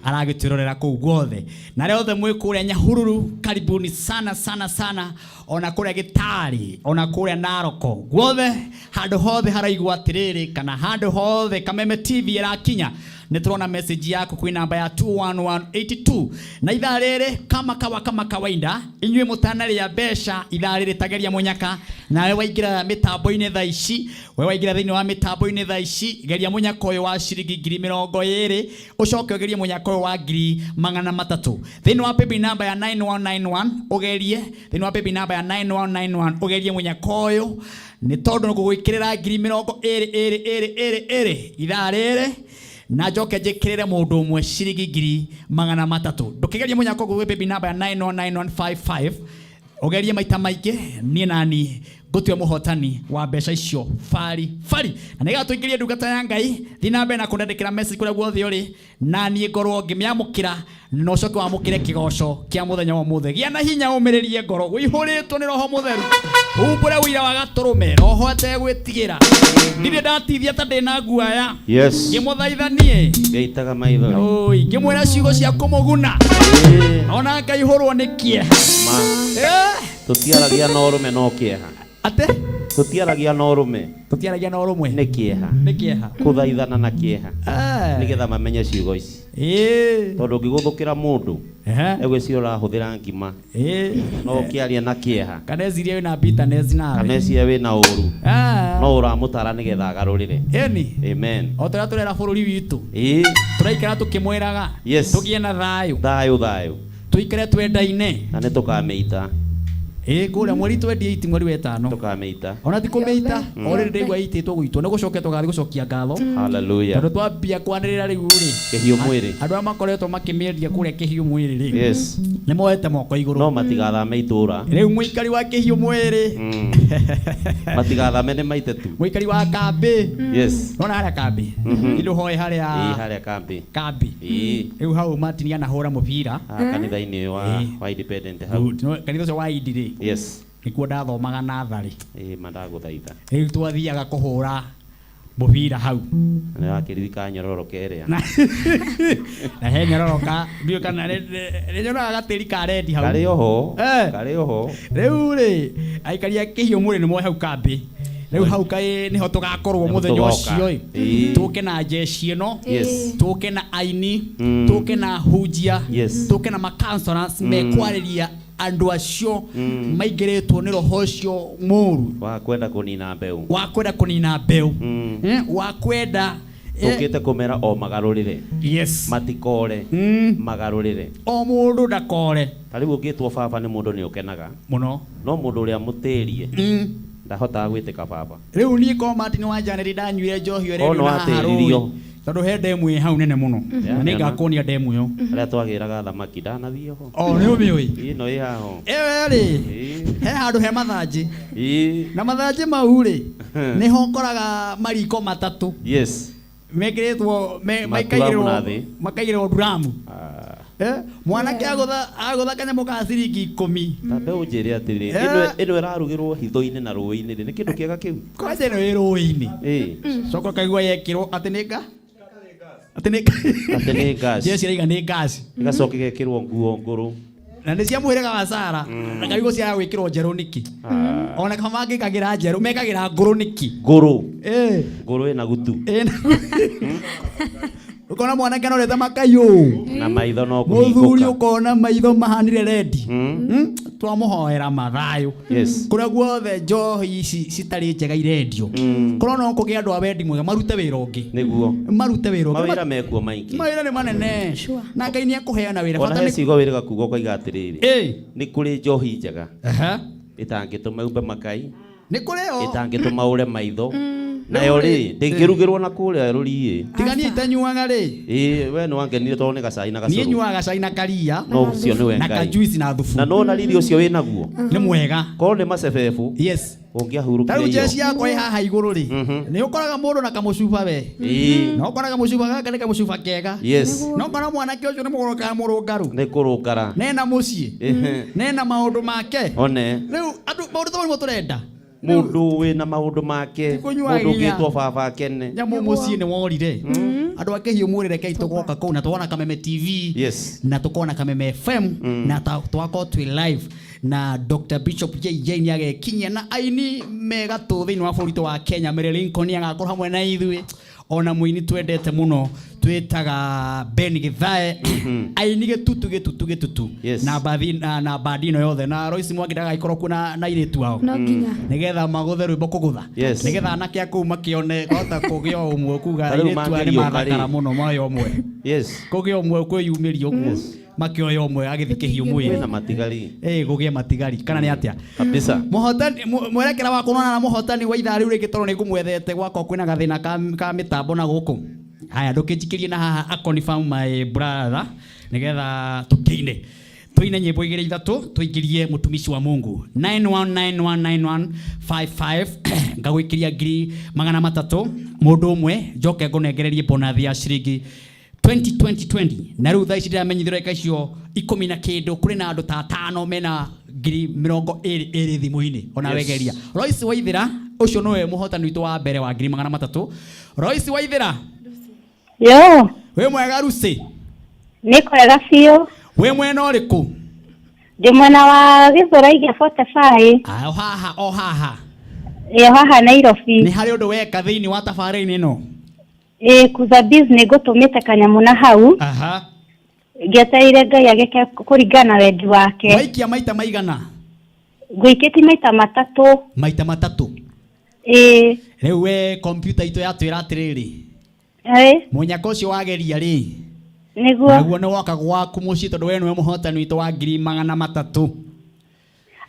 aragĩtwĩrorera kũu guothe, na arĩa othe mwĩ kũrĩa Nyahururu karibuni sana sana sana, ona kũrĩa Gĩtarĩ, ona kũrĩa Naroko guothe, handũ hothe haraigua atĩrĩrĩ kana handũ hothe Kameme TV ĩrakinya, nĩ tũrona message yaku kwĩ namba ya 21182. Na ithaa rĩrĩ kama kawa kama kawaida, inyuĩ mũtanarĩa mbeca ithaa rĩrĩ tageria mũnyaka, nawe waingĩra mĩtambo-inĩ thaa ici, we waingĩra thĩinĩ wa mĩtambo-inĩ thaa ici, geria mũnyaka ũyũ wa ciringi 20,000, ũcoke ũgerie mũnyaka ũyũ wa 300,000 thĩinĩ wa paybill namba ya 9191, ũgerie thĩinĩ wa paybill namba ya 9191 ũgerie mũnyaka ũyũ, nĩ tondũ ngũgwĩkĩrĩra 20,000 ĩrĩ ĩrĩ ĩrĩ ĩrĩ ithaa rĩrĩ, na njoke njĩkĩrĩre mũndũ ũmwe ciringi 300,000. Ndũkĩgerie mũnyaka ũguo gwĩ paybill namba ya 919155, ũgerie maita maingĩ, niĩ na niĩ ngũtue mũhotani wa mbeca icio bari bari, na nĩgetha tũingĩrie ndungata ya Ngai. Thiĩ na mbere na kũndandĩkĩra message kũrĩa guothe ũrĩ, na niĩ ngorwo ngĩmĩamũkĩra, na ũcoke wamũkĩre kĩgoco kĩa mũthenya wa ũmũthĩ. Gĩa na hinya, ũmĩrĩrie ngoro, ũihũrĩtwo nĩ Roho Mũtheru, umbũre ũira wa gatũrũme, roho ategwĩtigĩra. Ndirĩ ndatithia ta ndĩna guaya. Yes. Ngĩmũthaitha niĩ Ngĩitaga maithori. Oi, ngĩmwĩra ciugo cia kũmũguna, ona ngaihũrwo nĩ kĩeha. Ma. Tũtiaragia na ũrũme no kĩeha. Atĩ? Tũtiaragia na ũrũme. Tũtiaragia na ũrũmwe. Nĩ kĩeha. Nĩ kĩeha. Kũthaithana na kĩeha. Nĩgetha mamenye ciugo ici. Tondũ ũngĩgũthũkĩra mũndũ, egwĩciria ũrahũthĩra ngima. No ũkĩaria na kĩeha. Kana eciria wĩna bitterness nawe. Kana eciria wĩna ũru. No ũramũtara nĩgetha agarũrĩre. Ĩni. Amen. O ta ũrĩa tũrera bũrũri witũ. Tũraikara tũkĩmwĩraga. Yes. Tũgĩe na thayũ. Thayũ thayũ. Tũikare twendaine. Na nĩ tũkamĩita. Ĩĩ, kũrĩa mweri 28 mweri wa ĩtano. Tũkamĩita. Ona ti kũmĩita, already ndĩgua ĩitĩtwo gwitũ. Nĩ gũcokia tũgathiĩ gũcokia ngatho. Hallelujah. Tondũ twambia kwanĩrĩra rĩu rĩ. Kĩhiũ mwĩrĩ. Andũ arĩa makoretwo makĩmĩendia kũrĩa kĩhiũ mwĩrĩ rĩ. Yes. Nĩ moete moko igũrũ. No matigathame itũra. Rĩu mũikari wa kĩhiũ mwĩrĩ. Matigathame nĩ maite tu. Mũikari wa kambĩ. Yes. Nona harĩa kambĩ. Ilo hoe harĩa. Ĩĩ harĩa kambĩ. Kambĩ. Ĩĩ. Rĩu hau Martin anahũra mũbira. Kanitha-inĩ wa Independent hau. Good. No, kanitha ũcio wa Indi rĩ. Yes. Nĩkuo ndathomaga natharĩ. Ĩĩ mandagũthaitha. Rĩu twathiaga kũhũra mũbira hau. Nĩ wakĩririkana nyororoka ĩrĩa. Na he nyororoka, ndiũĩ kana nĩ nyonaga gatĩri ka rendi hau. Karĩ oho. Karĩ oho. Rĩu rĩ, aikari a kĩhiũ mwĩrĩ nĩ moe hau kambĩ. Rĩu hau kaĩ nĩho tũgakorwo Nĩho mũthenya tũgoka. ũcio ĩ. Tũke na jeshi ĩno. Yes. Tũke na aini. Tũke na hunjia. Yes. Tũke na ma-counselors mekwarĩria andũ acio maingĩrĩtwo nĩ roho ũcio mũru. Wa kwenda kũnina mbeũ. Wa kwenda kũnina mbeũ. Wa kwenda Tũkĩte kũmera o magarũrĩre. Yes. Matikore. Magarũrĩre. O mũndũ ndakore. Ta rĩu ũngĩtwo baba nĩ mũndũ nĩ ũkenaga. Mũno. No mũndũ ũrĩa mũtĩrie. Ndahotaga gwĩtĩka baba. Rĩu niĩ ko Martin wa Janet ndanyuire njohi ĩrĩa Ko na haha nĩwatĩririo. rũĩ. Tondũ he ndemu ĩ hau nene mũno. Na nĩngakuonia ndemu ĩyo. Harĩa twagĩraga thamaki ndanathiĩ ho. O nĩ ũmĩũĩ. Ĩno ĩ haho. Ĩyo rĩ, he handũ he mathanjĩ. Ĩĩ. Na mathanjĩ mau rĩ, nĩho ũkoraga mariko matatũ. Yes. Mekĩrĩtwo Maturamu makaigĩrĩrwo na thĩ. makaigĩrĩrwo nduramu. Mwanake agũtha kanyamũ ka ciringi 10. Ta mbeũ njĩre atĩrĩrĩ, ĩno ĩrarugĩrwo hitho-inĩ na rũĩ-inĩ rĩ, nĩ kĩndũ kĩega kĩu? Kwanja ĩno ĩ rũĩ-inĩ. Coka ũkaigua yekĩrwo atĩ nĩ nga? Atĩ nĩ Atĩ nĩ gas. Jeshi ĩraiga nĩ gas. Ĩgacoka ĩgekĩrwo nguo ngũrũ. Na nĩ cia mũhĩrĩga wa Sara. Na kaigua ciaga gwĩkĩrwo njerũ nĩkĩ? Ona kama mangĩkagĩra njerũ, mekagĩra ngũrũ nĩkĩ? Ngũrũ. Ngũrũ ĩna gutu. Ũkona mwanake anorete makayũ. Na maitho no Mũthuri kũhingũka. ũkona maitho mahanire rendi. Twamũhoera mathayũ. Yes. Kũrĩa guothe njohi ici citarĩ njega irendio. Korwo no kũgĩa andũ a wendi mwega marute wĩra ũngĩ. Nĩguo. Marute wĩra ũngĩ. Mawĩra mekuo maingĩ. Mawĩra nĩ manene. Na Ngai nĩ ekũheana wĩra. Ona Bata he nĩ ciugo wĩrĩga kuga ũkoiga atĩrĩrĩ. Nĩ kũrĩ njohi njega. Ĩtangĩtũma umbe makai. Nĩ kũrĩ yo. Ĩtangĩtũma ũre maitho. Nayo rĩ, ndĩngĩrugĩrwo na kũrĩa rũriĩ. Tiga niĩ itanyuaga rĩ. Ĩĩ, we nĩwangenire tondũ nĩ gacai na Niĩ gacũrũ. nyuaga gacai na karia. No ũcio nĩwe Na Ngai. kajuici na thubu. Na nona riri ũcio wĩnaguo. Nĩ mwega. Korwo nĩ macebebu. Yes. Ũngĩahurũkire Ta rĩu iyo. njeci yakwa ĩ haha igũrũ rĩ, nĩ ũkoraga mũndũ na kamũcuba we. Ĩĩ. Na ũkoraga mũcuba gaka nĩ kamũcuba kega. Yes. No ũkora mwanake ũcio nĩ mũgũrũ kana mũrũngaru. Nĩ kũrũngara. Nena mũciĩ. Ehe. Nena maũndũ make. One. Rĩu andũ maũndũ ta mau nĩmo tũrenda. Mũndũ wĩna maũndũ make. Kũnyua Mũndũ nginya. ũngĩtwo baba akene. Nyamũ mũciĩ nĩ worire. Andũ a kĩhiũ mwĩrĩ rekei tũgoka kũu na tũkona Kameme TV. Yes. Na tũkona Kameme FM na twakorwo twĩ live na Dr. Bishop JJ nĩ agekinyia na aini megatũ thĩinĩ wa bũrũri witũ wa Kenya. Mary Lincoln agakorwo hamwe na ithuĩ, ona mũini twendete mũno twĩtaga Ben Githae, aini gĩtutu gĩtutu gĩtutu. Yes. Na bathi na bandi ĩno yothe na Royce Mwangi ndagagĩkorwo kuo na airĩtu ao. No nginya. Nĩgetha magũthe rwĩmbo kũgũtha. Yes. Nĩgetha anake a kũu makĩone kwahota kũgĩa o ũmwe kuga Ta rĩu airĩtu aya nĩ mangĩriũka mathakara rĩ. mũno moya ũmwe. Yes. Kũgĩa ũmwe kwĩyumĩria ũguo makĩoya ũmwe agĩthiĩ kĩhiũ mwĩrĩ. Kwĩna matigari. Ĩĩ kũgĩe matigari kana nĩ atĩa? Kabisa. Mũhotani mwerekera wa kuonana na mũhotani wa ithaa rĩu rĩngĩ tondũ nĩ ngũmwethete gwakwa kwĩna gathĩna ka mĩtambo na gũkũ. Haya ndũkĩnjikĩrie na haha a confirm my brother nĩgetha tũkĩine. Tuine nyĩmbo igĩrĩ ithatũ tũingĩrie mũtumishi wa Mungu 91919155 ngagũikĩria 300,000 mũndũ ũmwe njoke ngũnengererie bonathi ya ciringi 2020 na rĩu thaa ici ndĩramenyithio ndagĩka icio ikũmi na kĩndũ kũrĩ na andũ ta atano mena 20,000 thimũ-inĩ ona Yes. wegeria. Royce Waithĩra ũcio nĩwe mũhotani witũ wa mbere wa 300,000. Royce Waithĩra. Yo. Wĩ mwega Lucy? Nĩ kwega biũ. Wĩ mwena ũrĩkũ? Ndĩ mwena wa Gĩthũrai gĩa 45. Ah, o haha o haha. Ĩ haha Nairobi. Nĩ harĩ ũndũ weka thĩinĩ wa tabarĩra-inĩ ĩno? Ĩ kuza biz nĩ ngũtũmĩte kanyamũ na hau. Aha. Ngĩetereire Ngai agĩke kũringana na wendi wake. Waikia maita maigana? Ngũikĩtie maita matatũ. Maita matatũ. Ĩ. Rĩu we kompyuta itũ yatwĩra atĩrĩrĩ. Ĩ. Mũnyaka ũcio wageria rĩ. Nĩguo. Naguo nĩ woka gwaku mũciĩ tondũ we nĩwe mũhotani witũ wa 300,000.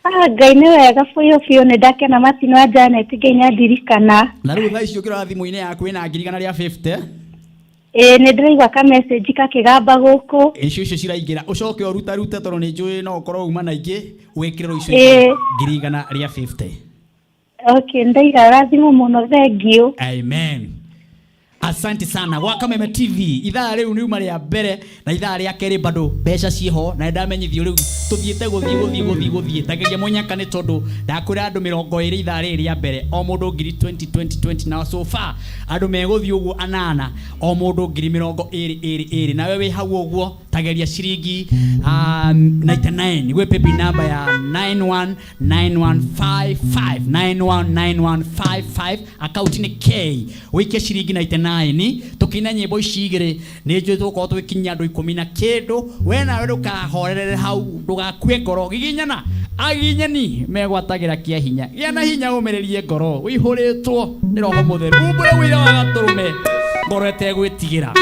Ah, Ngai nĩ wega biũ biũ nĩ ndakena Martin wa Janet Ngai nĩ andirikana. Na rĩu thaa ici ũkĩrora thimũ-inĩ yaku wĩna 150,000. Ĩ nĩ ndĩraigua ka message kakĩgamba gũkũ. Icio icio ciraingĩra ũcoke ũrutarute tondũ nĩ njũĩ no ũkorwo uma na ingĩ wĩkĩrĩrwo icio Ĩ. 150,000. Okay, ndaiga rathimo mũno thank you. Amen. Asante sana gwa Kameme TV ithaa rĩu nĩ uma rĩa mbere na ithaa rĩa kerĩ bado mbeca ciĩho na nĩndamenyithio rĩu tũthiĩte gũthiĩ gũthiĩ gũthiĩ gũthiĩ tageria mũnyaka nĩ tondũ ndakwĩra andũ 20 ithaa rĩrĩ rĩa mbere o mũndũ ngiri 20 20 20 na so far andũ megũthiĩ ũguo anana o mũndũ 20,000 nawe wĩ hau ũguo tageria ciringi 99 gwĩ paybill number ya 919155 919155 account nĩ K wĩikie ciringi 99 tũkĩina nyĩmbo ici igĩrĩ nĩ njũĩ tũgũkorwo tũgĩkinyia andũ ikũmi na kĩndũ we nawe ndũkahorerere hau ndũgakue ngoro giginyana aginyani megwatagĩra kĩa hinya gĩa na hinya ũmĩrĩrie ngoro ũihũrĩtwo nĩ roho mũtheru umbũre wĩra wa gatũrũme ngoro ĩtegwĩtigĩra.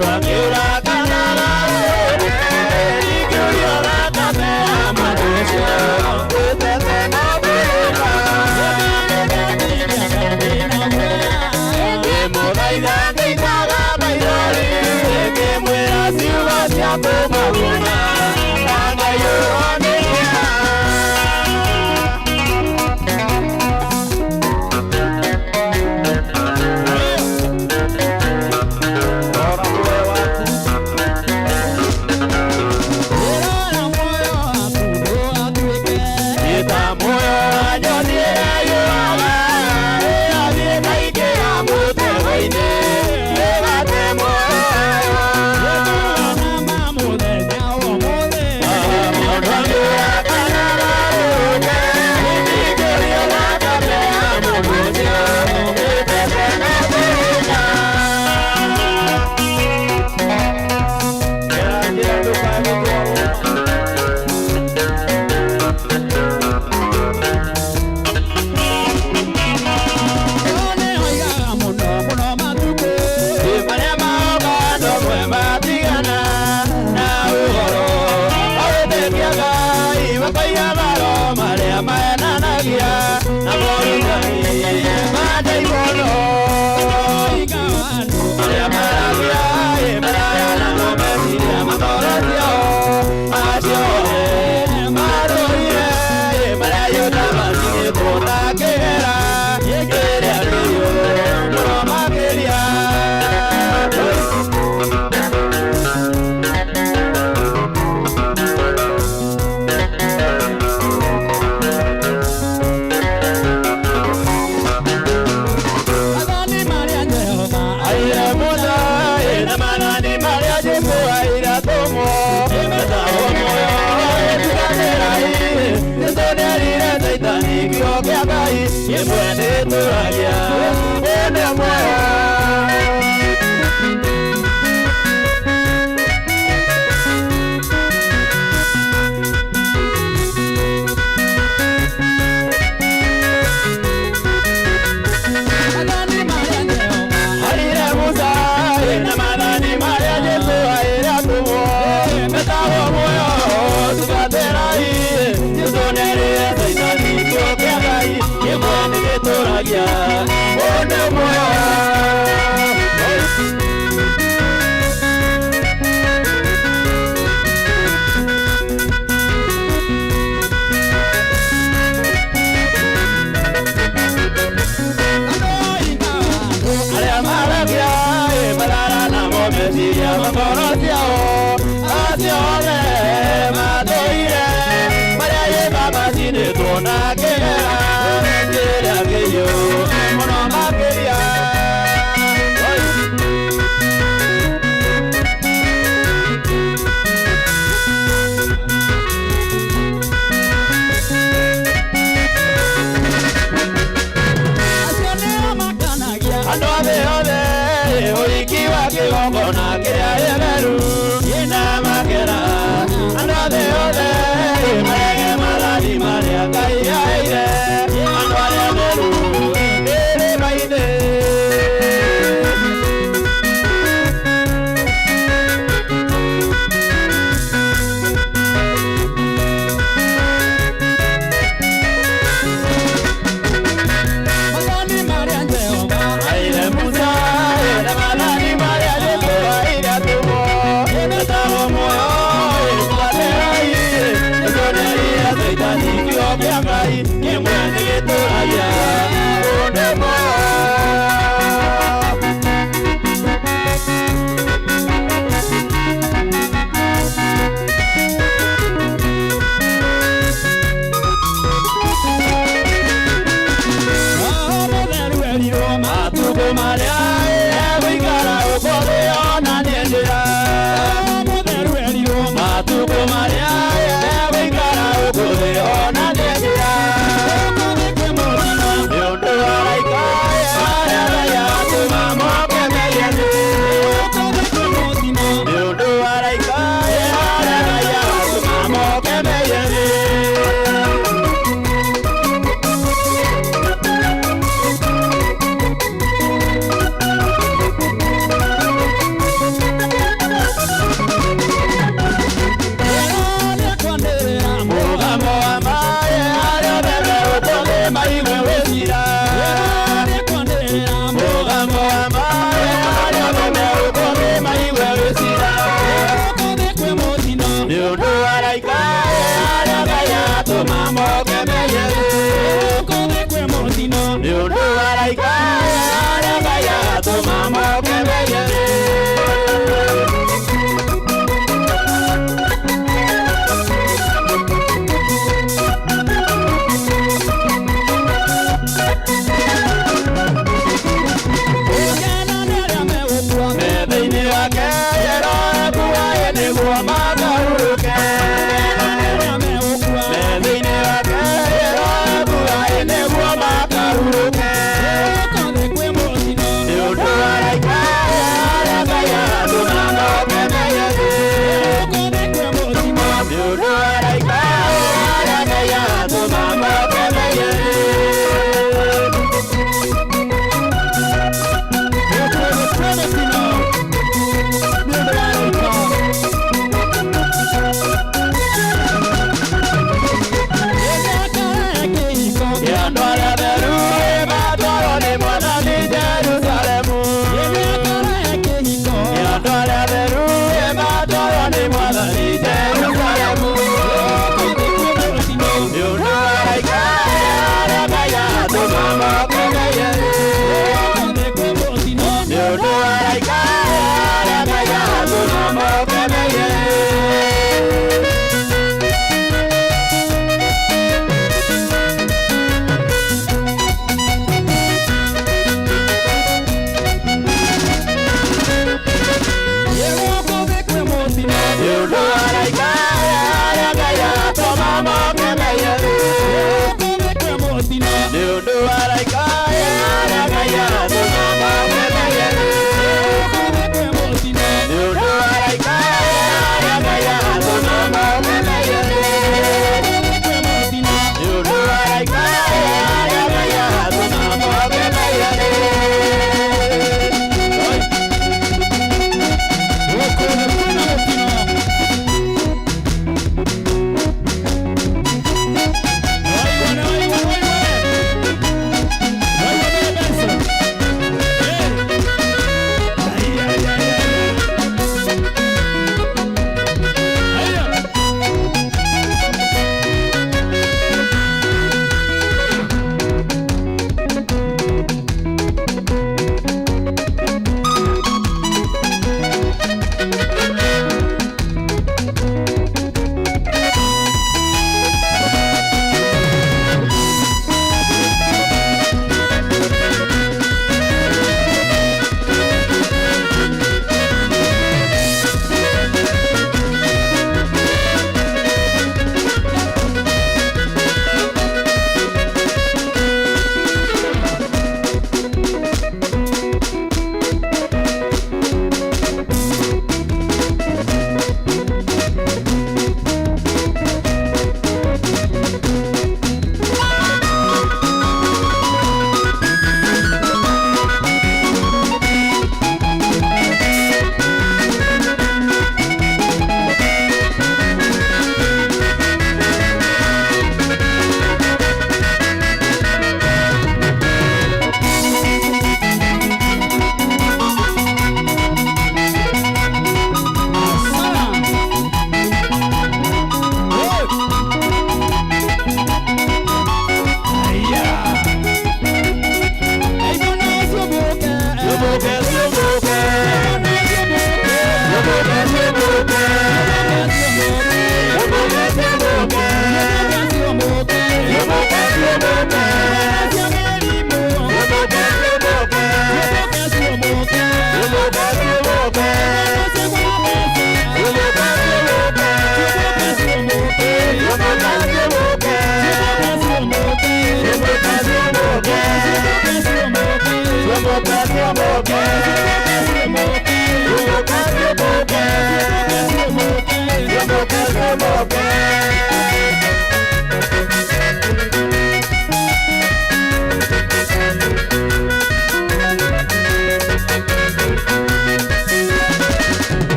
Mũndũ akĩũra kana ingĩũria thakame ya mũndũ ũcio wĩtete na thĩna. Ngĩmũthaitha ngĩitaga maithori, ngĩmwĩra ciugo cia kũmaguna, na ngaiyũrwo nĩ kĩeha.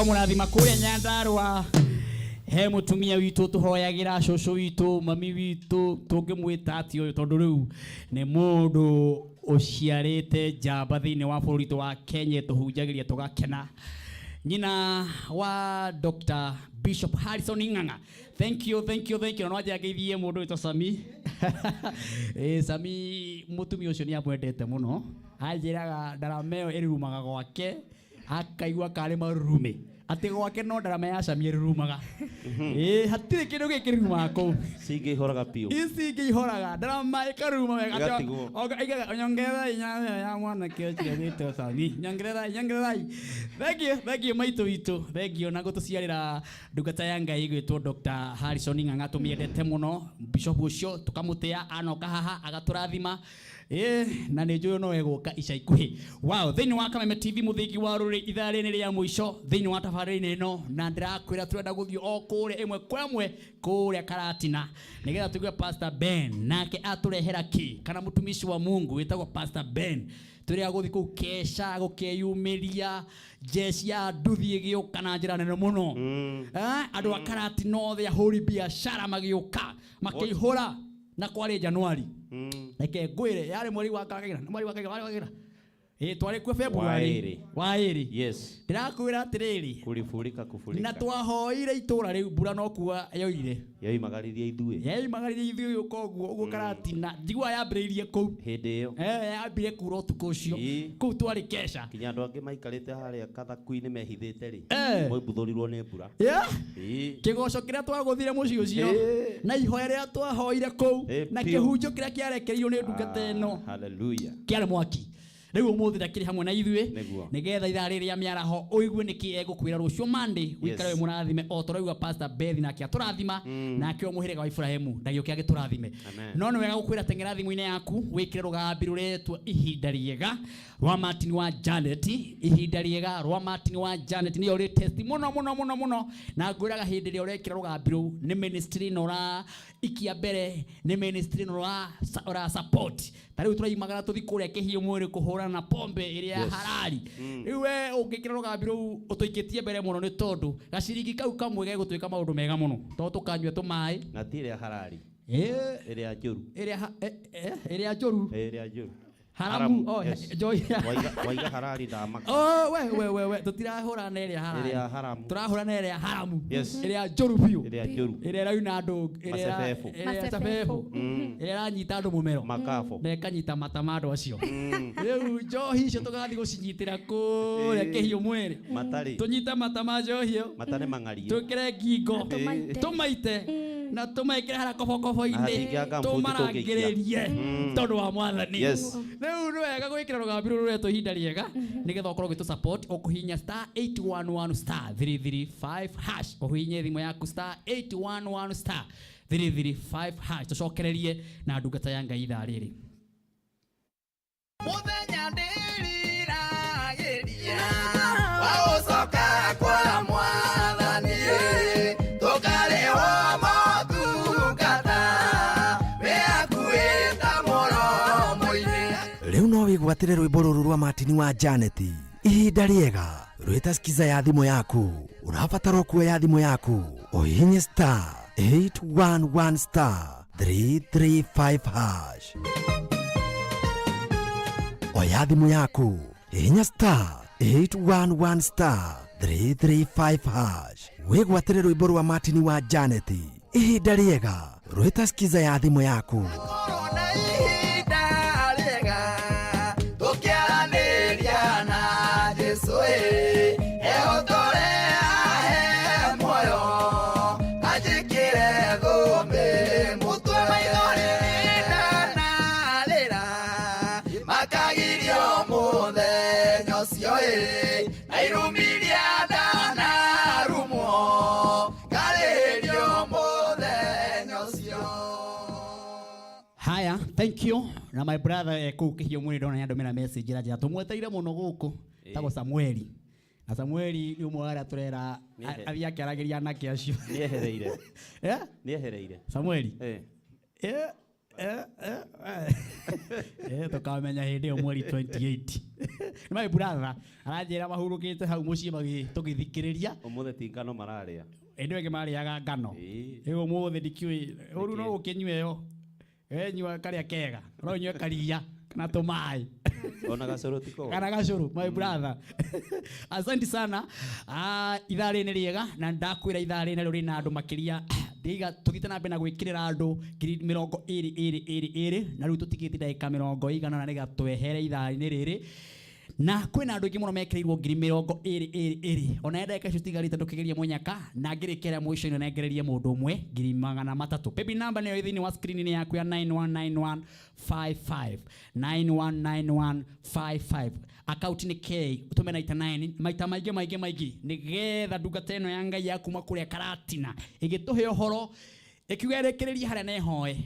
Murathima kuria Nyandarua he mutumia witu tuhoyagira cucu witu mami witu tungimwita ati uyu tondu riu ni mundu uciarite njamba thiini wa bururi wa Kenya tuhunjagiria tugakena. Nyina wa Dr. Bishop Harrison Ng'ang'a, thank you, thank you, thank you. No njangeithie mundu witwo Sami. Sami mutumia ucio ni amwendete muno, anjiraga ndarama ĩyo ĩrurumaga gwake akaigua karĩ marurume atĩ gwake no ndarama ya Sami ĩrurumaga. Hatirĩ kĩndũ gĩkĩ kĩrurumaga kũu, cingĩihoraga biũ, ici ingĩ ihoraga ndarama ĩkaruruma wega. Aigaga nyongerera inya ya mwanake ũcio wĩtwo Sami, nyongerera, nyongererai. Thank you, thank you maitũ witũ, thank you na gũtũciarĩra ndungata ya Ngai ĩgwĩtwo Dr. Harrison Ng'ang'a, tũmĩendete mũno bishop ũcio tũkamũtĩa, anoka haha agatũrathima. Na nĩ njũĩ no egũka ica ikuhĩ. Wow, thĩinĩ wa Kameme TV mũthingi wa rũrĩrĩ ithaa rĩrĩ rĩa mũico thĩinĩ wa tabarĩra-inĩ ĩno, na ndĩrakwĩra tũrenda gũthiĩ o kũrĩa ĩmwe kwa ĩmwe kũrĩa Karatina nĩgetha tũigue Pastor Ben nake atũrehera kĩ, kana mũtumishi wa Mungu wĩtagwo Pastor Ben tũrĩa gũthiĩ kũu kesha gũkeyumĩria jeshi ya nduthi ĩgĩũka na njĩra nene mũno. Andũ a Karatina othe ahũri biacara magĩũka makĩihũra na kwarĩ Januari. Reke ngwĩre yarĩ mweri wa kana mweri wa kaigana, mweri wa kaigana. Ĩ twarĩ kuo February Wa ĩrĩ. Wa ĩrĩ. Yes. Ndĩrakwĩra atĩrĩrĩ, Kulifurika kufurika. Na twahoire itũra rĩu mbura no kuga yoire. Yoimagaririe ithuĩ. Yoimagaririe ithuĩ yũka ũguo ũguo Karatina. Njiguaga yambĩrĩirie kũu. Hĩndĩ ĩyo. Eh, yambire kura ũtukũ ũcio. Kũu twarĩ kesha. Kinya andũ angĩ maikarĩte harĩa kathaku-inĩ mehithĩte rĩ. Eh. Moimbuthũrirwo nĩ mbura. Yeah. Ĩĩ. Kĩgoco kĩrĩa twagũthire mũciĩ ũcio Ĩĩ. na ihoya rĩrĩa twahoire kũu Ĩĩ, na piũ. kĩhunjio kĩrĩa kĩarekereirio nĩ ndungata ĩno Hallelujah. kĩarĩ mwaki. Rĩu ũmũthĩ ndakĩrĩ hamwe na ithuĩ Nĩguo. nĩgetha ithaa rĩrĩ rĩa mĩaraho ũigue nĩkĩ egũkwĩra rũciũ Monday ũikare wĩ mũrathime o tũraigua Pastor Beth nake atũrathima nake o mũhĩrĩga wa Ibrahimu ndagĩũke agĩtũrathime. Amen. No nĩ wega gũkwĩra teng'era thimũ-inĩ yaku wĩkĩre rũgambi rũretwo ihinda rĩega rwa Martin wa Janet. Ihinda rĩega rwa Martin wa Janet nĩyo rĩ test mũno mũno mũno mũno, na ngwĩraga hĩndĩ ĩrĩa ũrekĩra rũgambi rũu nĩ ministry ĩno ũra ikia mbere, nĩ ministry ĩno ũra support. Ta rĩu tũraimagara tũthi kũrĩa kĩhiũ mwĩrĩ kũhũrana na pombe ĩrĩa harari. Rĩu we ũngĩkĩra rũgambi rũu ũtũikĩtie mbere mũno, nĩ tondũ gaciringi kau kamwe gegũtuĩka maũndũ mega mũno, tondũ tũkanyua tũmaĩ. Na ti ĩrĩa harari. Ĩĩ. Ĩrĩa njũru. Ĩrĩa ĩrĩa njũru. Ĩrĩa njũru. Haramu, oh, yes. Joy. Waiga harari ndamaka. Oh, we, we, we, we, tũtirahũra na ĩrĩa harari. Ĩrĩa haramu. Tũrahũra na ĩrĩa haramu. Yes. Ĩrĩa njũru biũ. Ĩrĩa njũru. Ĩrĩa ĩrauna andũ, ĩrĩa Macebebũ. ĩrĩa macebebũ. Ĩrĩa ĩranyita andũ mũmero. Makabo. Na ĩkanyita mata ma andũ acio. Rĩu njohi icio tũgathiĩ gũcinyitĩra kũrĩa kĩhiũ mwĩrĩ. Matarĩ. Tũnyite mata ma njohi ĩyo. Mata nĩ mang'ario. Twĩkĩre ngingo. Tũmaite. Tũmaite. Na tũmekĩre harĩa kobokobo-inĩ. Na hatingĩanga mbuti Tũmarangĩrĩrie. Tondũ wa Mwathani. Yes. Rĩu nĩ wega gwĩkĩra rũgambi rũrũ rũretwo ihinda rĩega nĩgetha ũkorwo ũgĩtũ support. Ũkũhihinya star 811 star 335 hash, ũhihinye thimũ yaku star 811 star 335 hash, tũcokererie na ndungata ya Ngai ithaa rĩrĩ. Mũthenya ndĩriragĩria wa gũcoka kwa Mwathani, tũkarĩhwo motungata wĩ hakuhĩ ta mũromo-inĩ. Rĩu no wĩgwatĩre rwĩmbo rũrũ rwa Martin wa Janet ihinda rĩega rwĩta skiza ya thimũ yaku. Ũrabatara kuoya thimũ yaku ũhihinye star 811 star 335 hash. Oya thimũ yaku hihinya star 811 star 335 hash, wĩgwatĩre rwĩmbo rwa Martin wa Janet ihinda rĩega rwĩta skiza ya thimũ yaku. Korwo na ihinda rĩega tũkĩaranĩria na Jesũ ĩ, ehotore ahe muoyo anjĩkĩre thũmbĩ mũtwe, maithori ndanarĩra makagirio mũthenya ũcio ĩ, na irumiria ndanarumwo ngarĩrio mũthenya ũcio. Haya, thank you. Na my brother kũu kĩhiũ mwĩrĩ ndona nĩandũmĩra message ĩra njĩra tũmweteire mũno gũkũ. Tagwo Samueli. Na Samueli nĩ ũmwe wa arĩa tũrera athiĩ akĩaragĩria anake acio. Nĩehereire. Eh? Nĩehereire. Samueli? Eh. Tũkamenya hĩndĩ ĩyo mweri 28. Nĩ my brother aranjĩra mahurũkĩte hau mũciĩ tũgĩthikĩrĩria. Ũmũthĩ ti ngano mararĩa. Hĩndĩ ĩyo ĩngĩ marĩaga ngano. Rĩu ũmũthĩ ndikĩũĩ, ũru no ũkĩnyue ĩyo. Nyua karĩa kega, no ũnyue karia kana tũmaĩ. Ona gacũrũ ti koru. Kana gacũrũ, my brother. Asante sana. Ithaa rĩrĩ nĩ rĩega na ndakwĩra ithaa rĩrĩ narĩo rĩna andũ makĩria. Ndiga tũthiĩte na mbere na gwĩkĩrĩra andũ ngiri mĩrongo ĩrĩ ĩrĩ ĩrĩ ĩrĩ, na rĩu tũtigĩte ndagĩka mĩrongo ĩigana ũna nĩgetha twehere ithaa-inĩ rĩrĩ. Na kwĩna andũ aingĩ mũno mekĩrĩirwo ngiri mĩrongo ĩrĩ ĩrĩ ĩrĩ. Ona ndagĩka icio citigarĩte ndũkĩgerie mũnyaka, na ngĩrĩkĩra mũico-inĩ nengererie mũndũ ũmwe ngiri magana matatũ. Paybill number nĩyo ĩ thĩinĩ wa screen-inĩ yaku ya 919155. 919155. Account nĩ K, ũtũme 99 maita maingĩ maingĩ maingĩ nĩgetha ndungata ĩno ya Ngai ya kuma kũrĩa Karatina ĩgĩtũhe ũhoro ĩkiuga ĩrĩkĩrĩrie harĩa nehoe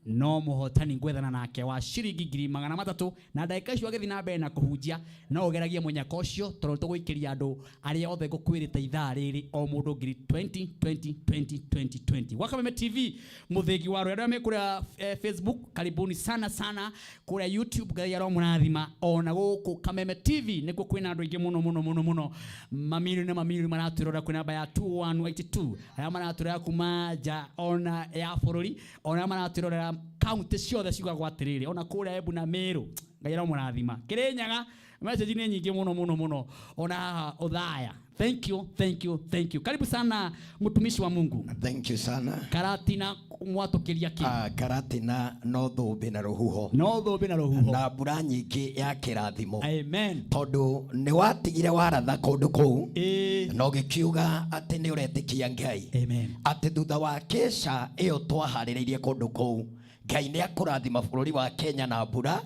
no mũhotani ngwethana nake wa ciringi ngiri magana matatũ, na ndagĩka icio agĩthiĩ na mbere na kũhunjia no ũgeragie mũnyaka ũcio tondũ tũgũikĩria andũ arĩa othe ngũkwĩrĩte ithaa rĩrĩ o mũndũ ngiri 20 20 20 20 20. Gwa Kameme TV mũthĩgi wa rũrĩa arĩa me kũrĩa Facebook, karibuni sana sana kũrĩa YouTube, Ngai aromũrathima. Ona gũkũ Kameme TV nĩkuo kwĩna andũ aingĩ mũno mũno mũno mũno, mamirioni na mamirioni maratwĩrora kwĩ namba ya 2182 arĩa maratwĩrora kuma nja ona ya bũrũri, ona arĩa maratwĩrorera kaunti ciothe ciugagwo atĩrĩrĩ, ona kũrĩa Embu na Meru, Ngai aromũrathima. Kĩrĩnyaga Message nĩ nyingĩ mũno mũno mũno ona haha Othaya. Thank you, thank you, thank you. Karibu sana mtumishi wa Mungu. Thank you sana. Karatina mwatũkĩria kĩ? Ah, Karatina no thũmbĩ na rũhuho. No thũmbĩ na rũhuho. Na mbura nyingĩ ya kĩrathimo. Amen. Tondũ nĩ watigire waratha kũndũ kũu. Na ũgĩkiuga atĩ nĩ ũretĩkia Ngai. Amen. Atĩ thutha wa kĩca ĩyo twaharĩrĩirie kũndũ kũu Ngai nĩ akũrathima bũrũri wa Kenya na mbura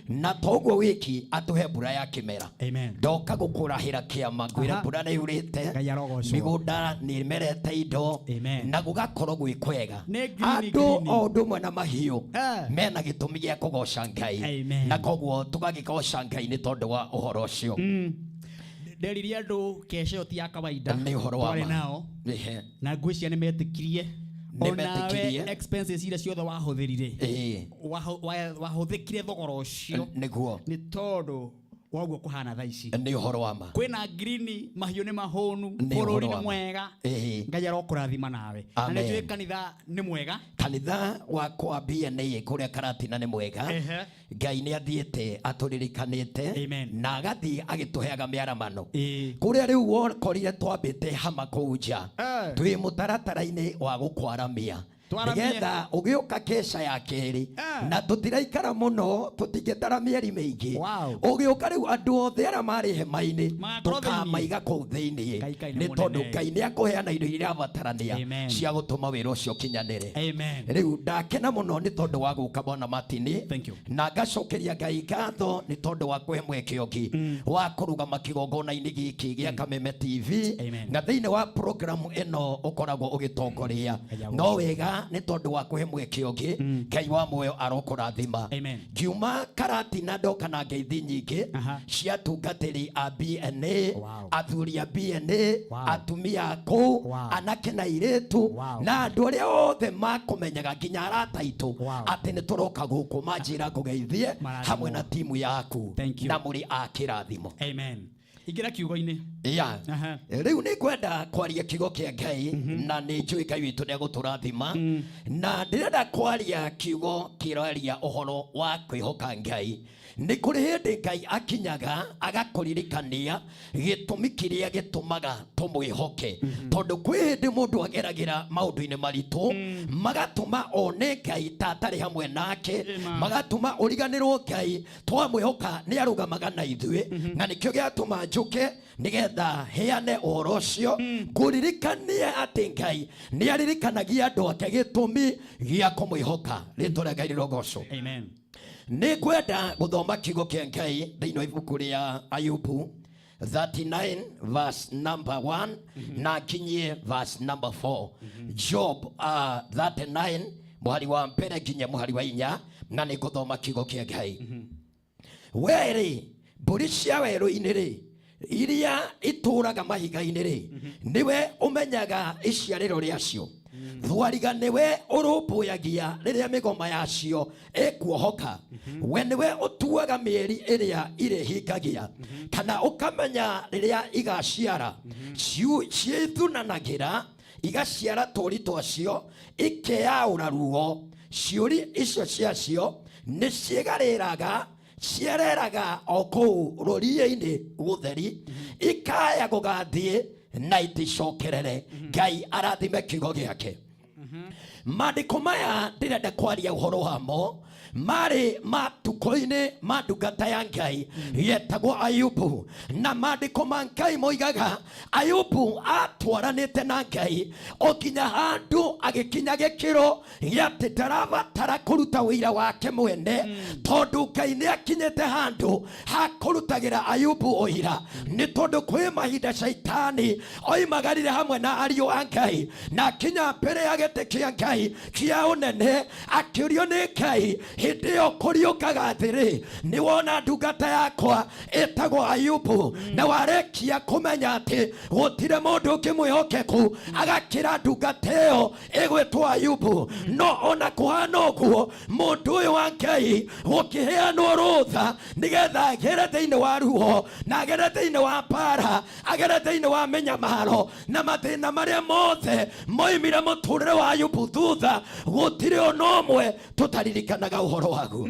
na toguo wiki atũhe mbura ya kĩmera. Amen. Ndoka gũkũrahĩra kĩama ngwĩra Aha. mbura nĩ yurĩte, Ngai arogocwo. mĩgũnda nĩ ĩmerete indo na gũgakorwo gwĩ kwega. Nĩ green, Andũ green. o ũndũ ũmwe na mahiũ Eh. mena gĩtũmi gĩa kũgoca Ngai. Amen. Na koguo tũgagĩgoca Ngai nĩ tondũ wa ũhoro ũcio. Nderirie andũ kesha ĩyo ti ya kawaida. Nĩ ũhoro wa Twarĩ ma. nao. Ehe. Na ngwĩciria nĩ metĩkirie. Nĩ Onawe metĩkirie. expenses iria ciothe wahũthĩrire. Ĩĩ. Wahũthĩkire thogora ũcio. Nĩguo. Nĩ tondũ wa ũguo kũhana thaa ici. Nĩ ũhoro wa ma. Kwĩna green, mahiũ nĩ mahũnu, Nĩ ũhoro bũrũri wa nĩ ma. mwega. Ĩĩ. Ngai arokũrathima nawe. Na Amen. nĩ njũĩ kanitha nĩ mwega. Kanitha wakwa BNA kũrĩa Karatina nĩ mwega. Ehe. Ngai nĩ athiĩte atũririkanĩte na agathiĩ agĩtũheaga mĩaramano kũrĩa rĩu wokorire twambĩte hama kũu nja twĩ mũtaratara-inĩ wa gũkwaramia Twaramie. nĩgetha ũgĩũka keca ya kerĩ na tũtiraikara mũno tũtingĩtara mĩeri mĩingĩ ũgĩũka rĩu andũ othe arĩa marĩ hema-inĩ Magakorwo thĩinĩ. tũkamaiga kũu thĩinĩ Ngai Ngai nĩ nĩ tondũ mũnene. Ngai nĩ akũheana indo iria irabatarania Amen. cia gũtũma wĩra ũcio ũkinyanĩre. Amen. Rĩu ndakena mũno nĩ tondũ wa gũka Bwana Martin na ngacokeria Ngai ngatho nĩ tondũ wa kũhe mweke ũngĩ wa kũrũgama kĩgongona-inĩ gĩkĩ gĩa Kameme TV na thĩinĩ wa programu ĩno ũkoragwo ũgĩtongoria no wega nĩ tondũ wa kũhe mweke ũngĩ. Ngai wa muoyo arokũrathima. Ngiuma Karatina ndoka na ngeithi nyingĩ cia atungatĩri a BNA, athuri a BNA, atumia a kũu, anake na airĩtu na andũ arĩa othe makũmenyaga nginya arata aitũ atĩ nĩ tũroka gũkũ manjĩra ngũgeithie Marathimwo. hamwe na timu yaku na mũrĩ a kĩrathimo. Amen. Ingĩra kiugo-inĩ. Ya rĩu nĩ ngwenda kwaria kiugo kĩa Ngai na nĩ njũĩ Ngai witũ nĩ egũtũrathima na ndĩrenda kwaria kiugo kĩraria ũhoro wa kwĩhoka Ngai. Nĩ kũrĩ hĩndĩ Ngai akinyaga agakũririkania gĩtũmi kĩrĩa gĩtũmaga tũmwĩhoke tondũ kwĩ hĩndĩ mũndũ ageragĩra maũndũ-inĩ maritũ magatũma one Ngai ta atarĩ hamwe nake, magatũma ũriganĩrwo Ngai twamwĩhoka nĩ arũgamaga na ithuĩ na nĩkĩo gĩatũma njũke nĩgetha heane ũhoro ũcio ngũririkanie atĩ Ngai nĩ aririkanagia andũ ake gĩtũmi gĩa kũmwĩhoka. Rĩtwa rĩa Ngai rĩrogocwo. Amen. Nĩ ngwenda gũthoma kiugo kĩa Ngai thĩinĩ wa ibuku rĩa Ayubu 39 verse number 1 na nginyie verse number 4. Job 39 mũhari wa mbere nginya mũhari wa inya na nĩ ngũthoma kiugo kĩa Ngai. Werĩ mbũri cia werũ-inĩ rĩ iria itũraga mahiga-inĩ rĩ nĩwe ũmenyaga iciarĩro rĩacio thwariga nĩwe ũrũmbũyagia rĩrĩa mĩgoma yacio ĩkuohoka we nĩwe ũtuaga mĩeri ĩrĩa irĩhingagia kana ũkamenya rĩrĩa igaciara ciĩthunanagĩra igaciara tũũri twacio ikeyaũra ruo ciũri icio ciacio nĩ ciĩgarĩraga ciereraga o kũu rũriĩ-inĩ gũtheri ikaya gũgathiĩ na iticokerere. Ngai arathime kiugo gĩake. Maandĩko maya ndĩrenda kwaria ũhoro wamo marĩ matukũ-inĩ ma ndungata ya Ngai yetagwo Ayubu na maandĩko ma Ngai moigaga Ayubu atwaranĩte na Ngai o nginya handũ agĩkinya gĩkĩro gĩa atĩ ndarabatara kũruta wĩira wake mwene tondũ Ngai nĩ akinyĩte handũ ha kũrutagĩra Ayubu ũira nĩ tondũ kwĩ mahinda caitani oimagarire hamwe na ariũ a Ngai na akinya mbere ya gĩtĩ kĩa Ngai kĩa ũnene akĩũrio nĩ Ngai hĩndĩ ĩyo kũriũkaga atĩrĩ nĩ wona ndungata yakwa ĩtagwo Ayubu na warekia kũmenya atĩ gũtirĩ mũndũ ũngĩ mwĩhokeku agakĩra ndungata ĩyo ĩgwĩtwo Ayubu no ona kũhana ũguo mũndũ ũyũ wa Ngai gũkĩheanwo rũtha nĩgetha agere thĩinĩ wa ruo na agere thĩinĩ wa mbara agere thĩinĩ wa mĩnyamaro na mathĩna marĩa mothe moimire mũtũrĩre wa Ayubu thutha gũtirĩ ona ũmwe tũtaririkanaga ũhoro waguo.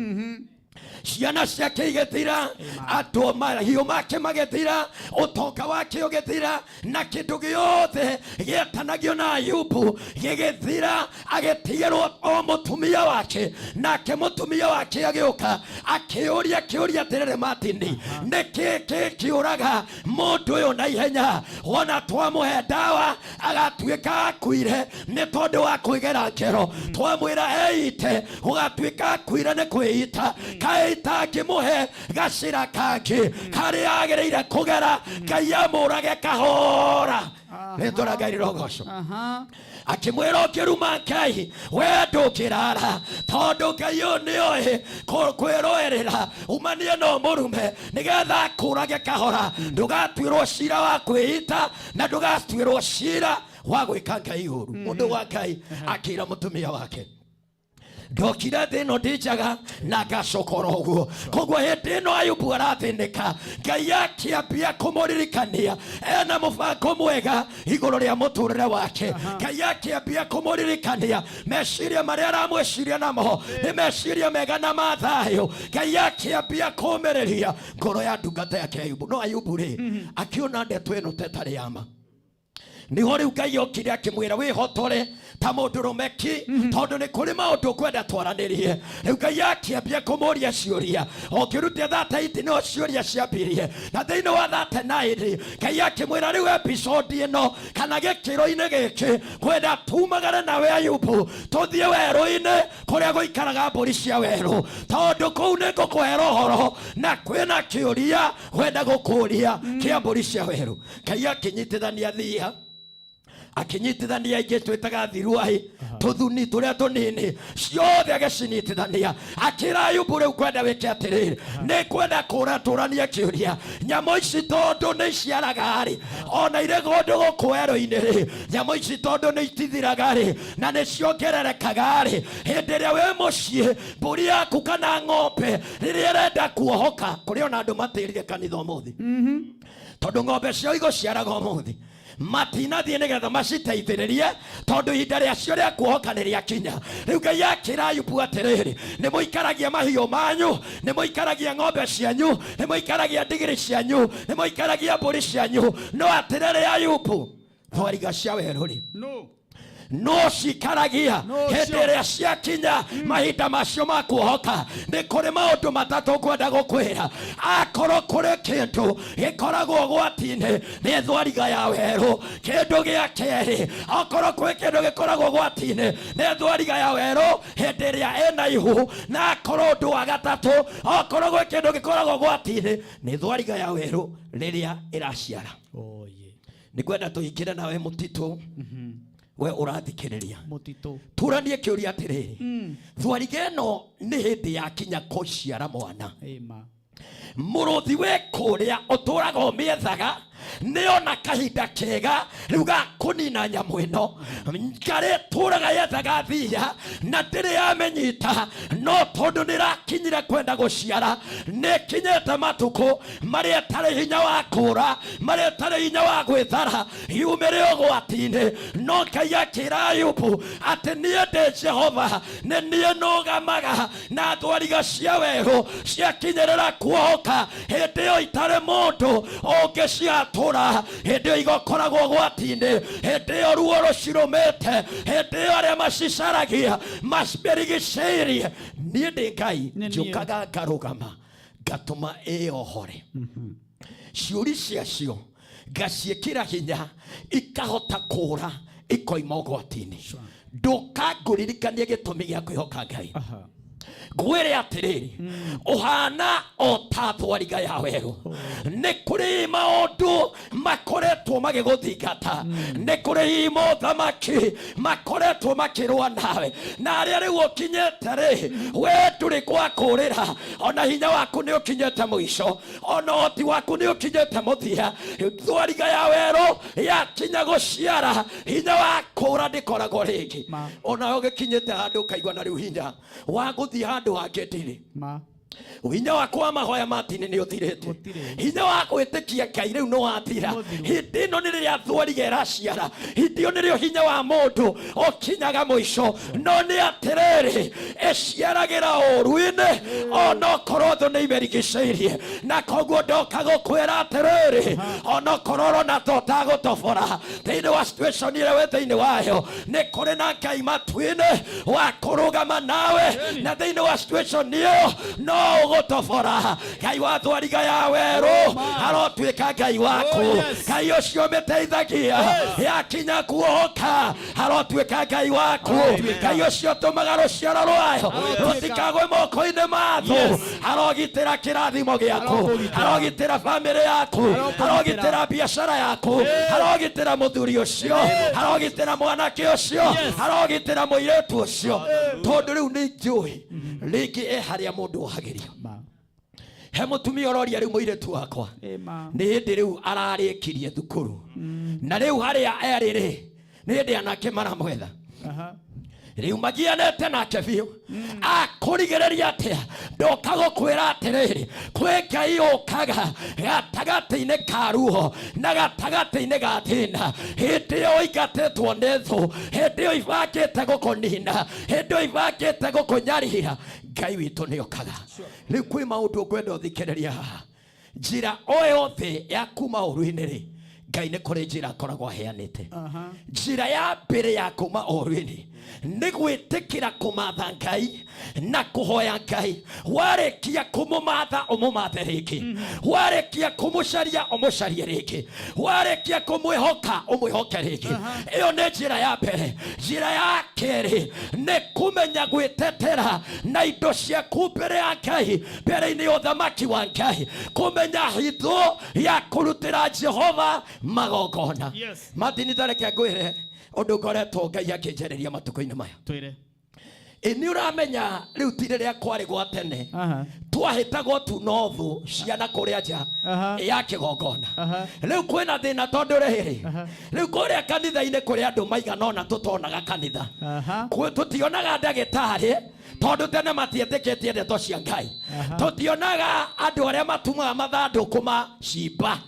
Ciana ciake igĩthira, andũ mahiũ make magĩthira, ũtonga wake ũgĩthira, na kĩndũ gĩothe gĩetanagio na Ayubu gĩgĩthira, agĩtigĩrwo o mũtumia wake. Nake mũtumia wake agĩũka akĩũria kĩũria atĩrĩrĩ, Martin, nĩkĩ kĩkĩũraga mũndũ ũyũ na ihenya? Wona twamũhe ndawa agatuĩka akuire nĩ tondũ wa kwĩgera ngero, twamwĩra eite gũgatuĩka akuire nĩ kwĩita. Kaĩ itangĩmũhe gacĩra kangĩ karĩa agĩrĩire kũgera, Ngai amũrage kahora? Rĩtwa rĩa Ngai rĩrogocwo. Akĩmwĩra, ũngĩruma Ngai we ndũngĩrara, tondũ Ngai ũyũ nĩoĩ kwĩrũĩrĩra, umanie no mũrume nĩgetha akũrage kahora, ndũgatuĩrwo cira wa kwĩita na ndũgatuĩrwo cira wa gwĩka Ngai ũru. Mũndũ wa Ngai akĩra mũtumia wake, ndokire thĩ ĩno ndĩ njaga na ngacoka oro ũguo. Koguo hĩndĩ ĩno Ayubu arathĩnĩka, Ngai akĩambia kũmũririkania ena mũbango mwega igũrũ rĩa mũtũrĩre wake. Ngai akĩambia kũmũririkania meciria marĩa aramwĩciria namo nĩ meciria mega na ma thayũ. Ngai akĩambia kũmĩrĩria ngoro ya ndungata yake Ayubu. No Ayubu rĩ, akĩona ndeto ĩno ta ĩtarĩ ya ma. Niho rĩu Ngai okire akĩmwĩra, wĩhotore ta mũndũrũme ki, tondũ nĩ kũrĩ maũndũ ũkwenda twaranĩrie. Rĩu Ngai akĩambia kũmũria ciũria. Ũngĩrutia 38 no ciũria ciambirie, na thĩinĩ wa 39 Ngai akĩmwĩra, rĩu episode ĩno kana gĩkĩro-inĩ gĩkĩ kwenda tumagare nawe Ayubu, tũthiĩ werũ-inĩ kũrĩa gũikaraga mbũri cia werũ, tondũ kũu nĩ ngũkũhera ũhoro na kwĩna kĩũria wenda gũkũria kĩa mbũri cia werũ. Ngai akĩnyitithania thia, akĩnyitithania ingĩ twĩtaga thiruai, tũthuni tũrĩa tũnini, ciothe agĩcinyitithania. Akĩra Ayubu, rĩu kwenda wĩke atĩrĩrĩ, nĩ kwenda kũra tũranie kĩũria, nyamũ ici tondũ nĩ iciaraga rĩ, ona irĩ kũndũ gũkũ werũ-inĩ rĩ, nyamũ ici tondũ nĩ itithiraga rĩ, na nĩ ciongererekaga rĩ, hĩndĩ ĩrĩa wĩ mũciĩ mbũri yaku kana ng'ombe rĩrĩa ĩrenda kuohoka, kũrĩ ona andũ matĩrire kanitha ũmũthĩ tondũ ng'ombe ciao igũciaraga ũmũthĩ, matinathiĩ nĩgetha maciteithĩrĩrie tondũ ihinda rĩacio rĩa kuohoka nĩ rĩakinya. Rĩu Ngai akĩra Ayubu atĩrĩrĩ, nĩ mũikaragia mahiũ manyu, nĩ mũikaragia ng'ombe cianyu, nĩ mũikaragia ndigiri cianyu, nĩ mũikaragia mbũri cianyu, no atĩrĩrĩ Ayubu, thwariga cia werũ rĩ, no cikaragia hĩndĩ ĩrĩa ciakinya mahinda macio ma kuohoka? Nĩ kũrĩ maũndũ matatũ ngwenda gũkwĩra. Akorwo kũrĩ kĩndũ gĩkoragwo ũgwati-inĩ, nĩ thwariga ya werũ. Kĩndũ gĩa kerĩ, akorwo kwĩ kĩndũ gĩkoragwo ũgwati-inĩ, nĩ thwariga ya werũ hĩndĩ ĩrĩa ĩna ihu. Na akorwo ũndũ wa gatatũ, akorwo gwĩ kĩndũ gĩkoragwo ũgwati-inĩ, nĩ thwariga ya werũ rĩrĩa ĩraciara. Nĩ kwenda tũingĩre nawe mũtitũ, we ũrathikĩrĩria. Mũtitũ. Tũranie kĩũria atĩrĩrĩ, thwariga ĩno nĩ hĩndĩ yakinya kũciara mwana. Ĩma. Mũrũthi wĩ kũrĩa ũtũraga ũmĩethaga nĩona kahinda kega rĩu ga kũnina nyamũ ĩno. Ngarĩ tũraga yethaga thia na ndĩrĩ yamĩnyita, no tondũ nĩrakinyire kwenda gũciara, nĩkinyĩte matukũ marĩa ĩtarĩ hinya wa kũra, marĩa ĩtarĩ hinya wa gwĩthara, yumĩre ũgwati-inĩ. No Ngai akĩra Ayubu atĩ niĩ ndĩ Jehova, nĩ niĩ nũgamaga na thwariga cia werũ ciakinyĩrĩra kuohoka, hĩndĩ ĩyo itarĩ mũndũ ũngĩciatũra, hĩndĩ ĩyo igokoragwo ũgwati-inĩ, hĩndĩ ĩyo ruo rũcirũmĩte, hĩndĩ ĩyo arĩa macicaragia macirigicĩirie, niĩ ndĩ Ngai. Nĩ niĩ. Njũkaga ngarũgama ngatũma ĩyohore ciũri ciacio, ngaciĩkĩra hinya, ikahota kũra ikoima ũgwati-inĩ. Ndũka ngũririkanie gĩtũmi gĩa kwĩhoka Ngai. Ngwĩre atĩrĩrĩ, ũhana o ta thwariga ya werũ. Nĩ kũrĩ maũndũ makoretwo magĩgũthingata, nĩ kũrĩ mothamaki makoretwo makĩrũa nawe, na arĩa rĩu ũkinyĩte rĩ, we ndũrĩ gwa kũũrĩra. Ona hinya waku nĩ ũkinyĩte mũico, ona ũhoti waku nĩ ũkinyĩte mũthia. Thwariga ya werũ yakinya gũciara, hinya wa kũũra ndĩkoragwo rĩngĩ. Ma. Ona ũgĩkinyĩte handũ ũkaigua na rĩu hinya wa gũthiĩ handũ hangĩ ndirĩ. Ma. Hinya waku wa mahoya matini nĩ ũthirĩte, hinya wa gwĩtĩkia Ngai rĩu nĩ wathira. Hĩndĩ ĩno nĩ rĩrĩa thwariga ĩraciara, hĩndĩ ĩyo nĩrĩo hinya wa mũndũ ũkinyaga mũico. No nĩ atĩrĩrĩ, ĩciaragĩra ũũru-inĩ onokorwo thũ nĩ imerigicĩirie. Na koguo ndoka gũkwĩra atĩrĩrĩ, onokorwo ũrona ta ũtagũtobora thĩinĩ wa situation ĩrĩa wĩ thĩinĩ wayo, nĩ kũrĩ na Ngai matu-inĩ wa kũrũgama nawe, na thĩinĩ wa situation ĩyo no ũgũtobora. Ngai wa thwariga ya werũ arotuĩka Ngai waku. Ngai ũcio ũmĩteithagia yakinya kuohoka arotuĩka Ngai waku. Ngai ũcio ũtũmaga rũciaro rwayo rũtikagwe moko-inĩ ma thũ arogitĩra kĩrathimo gĩaku, arogitĩra bamĩrĩ yaku, arogitĩra biacara yaku, arogitĩra mũthuri ũcio, arogitĩra mwanake ũcio, arogitĩra mũirĩtu ũcio. Tondũ rĩu nĩ njũĩ rĩngĩ e harĩa mũndũ ohagĩrio. He mũtumia ũroria rĩu, mũirĩtu wakwa nĩ hĩndĩ rĩu ararĩkirie thukuru, na rĩu harĩa erĩ rĩ nĩ hĩndĩ anake maramwetha, rĩu magianĩte nake biũ, akũrigĩrĩria atĩa? Ndoka gũkwĩra atĩrĩrĩ, kwĩ Ngai ũkaga gatagatĩ-inĩ ka ruo na gatagatĩ-inĩ ga thĩna. Hĩndĩ ĩyo ũingatĩtwo nĩ thũ, hĩndĩ ĩyo ibangĩte gũkũnina, hĩndĩ ĩyo ibangĩte gũkũnyarira, Ngai witũ nĩ okaga. Rĩu kwĩ maũndũ ngwenda ũthikĩrĩria haha. Njĩra o yothe ya kuma ũru-inĩ rĩ, Ngai nĩ kũrĩ njĩra akoragwo aheanĩte. Njĩra ya mbere ya kuma ũru-inĩ nĩ gwĩtĩkĩra kũmatha Ngai na kũhoya Ngai. Warĩkia kũmũmatha, ũmũmathe rĩngĩ. Warĩkia kũmũcaria, ũmũcarie rĩngĩ. Warĩkia kũmwĩhoka, ũmwĩhoke rĩngĩ. Ĩyo nĩ njĩra ya mbere. Njĩra ya kerĩ nĩ kũmenya gwĩtetera na indo ciaku mbere ya Ngai, mbere-inĩ ya ũthamaki wa Ngai, kũmenya hitho ya kũrutĩra Jehova magongona. Martin, tareke ngwĩre ũndũ ngoretwo Ngai akĩnjarĩria matukũ-inĩ maya. Twĩre. Ĩ nĩ ũramenya rĩu ti rĩrĩa kwarĩ gwa tene twahĩtagwo tu no thũ ciana kũrĩa nja ya kĩgongona. Rĩu kwĩna thĩna, tondũ rĩrĩ, rĩu kũrĩa kanitha-inĩ kũrĩ andũ maigana ũna tũtonaga kanitha. Tũtionaga ndagĩtarĩ, tondũ tene matietĩkĩtie ndeto cia Ngai. Tũtionaga andũ arĩa matumaga mathandũkũ ma cimba,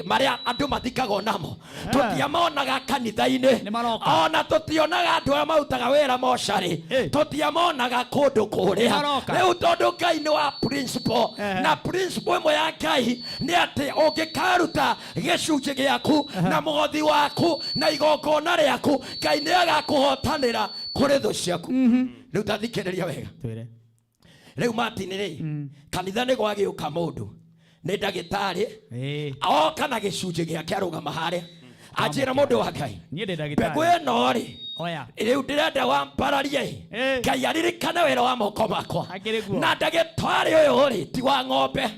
marĩa andũ mathikagwo namo, tũtiamonaga kanitha-inĩ. Nĩmaroka. Ona tũtionaga andũ arĩa marutaga wĩra mocarĩ, tũtiamonaga kũndũ kũrĩa. Nĩmaroka. Rĩu tondũ Ngai nĩ wa principle, na principle ĩmwe ya Ngai nĩ atĩ ũngĩkaruta gĩcunjĩ gĩaku na mũgothi waku na igongona rĩaku, Ngai nĩ agakũhotanĩra kũrĩ thũ ciaku. Rĩu tathikĩrĩria wega. Twĩre. Rĩu Martin rĩ, kanitha nĩ gwagĩũka mũndũ nĩ ndagĩtarĩ, oka na gĩcunjĩ gĩake, arũgama harĩa, anjĩra, mũndũ wa Ngai, Niĩ ndĩ ndagĩtarĩ. mbegũ ĩno rĩ, Oya. Rĩu ndĩrenda wambararie, Ngai aririkane wĩra wa moko makwa. Akĩrĩ guo. Na ndagĩtarĩ ũyũ rĩ, ti wa ng'ombe,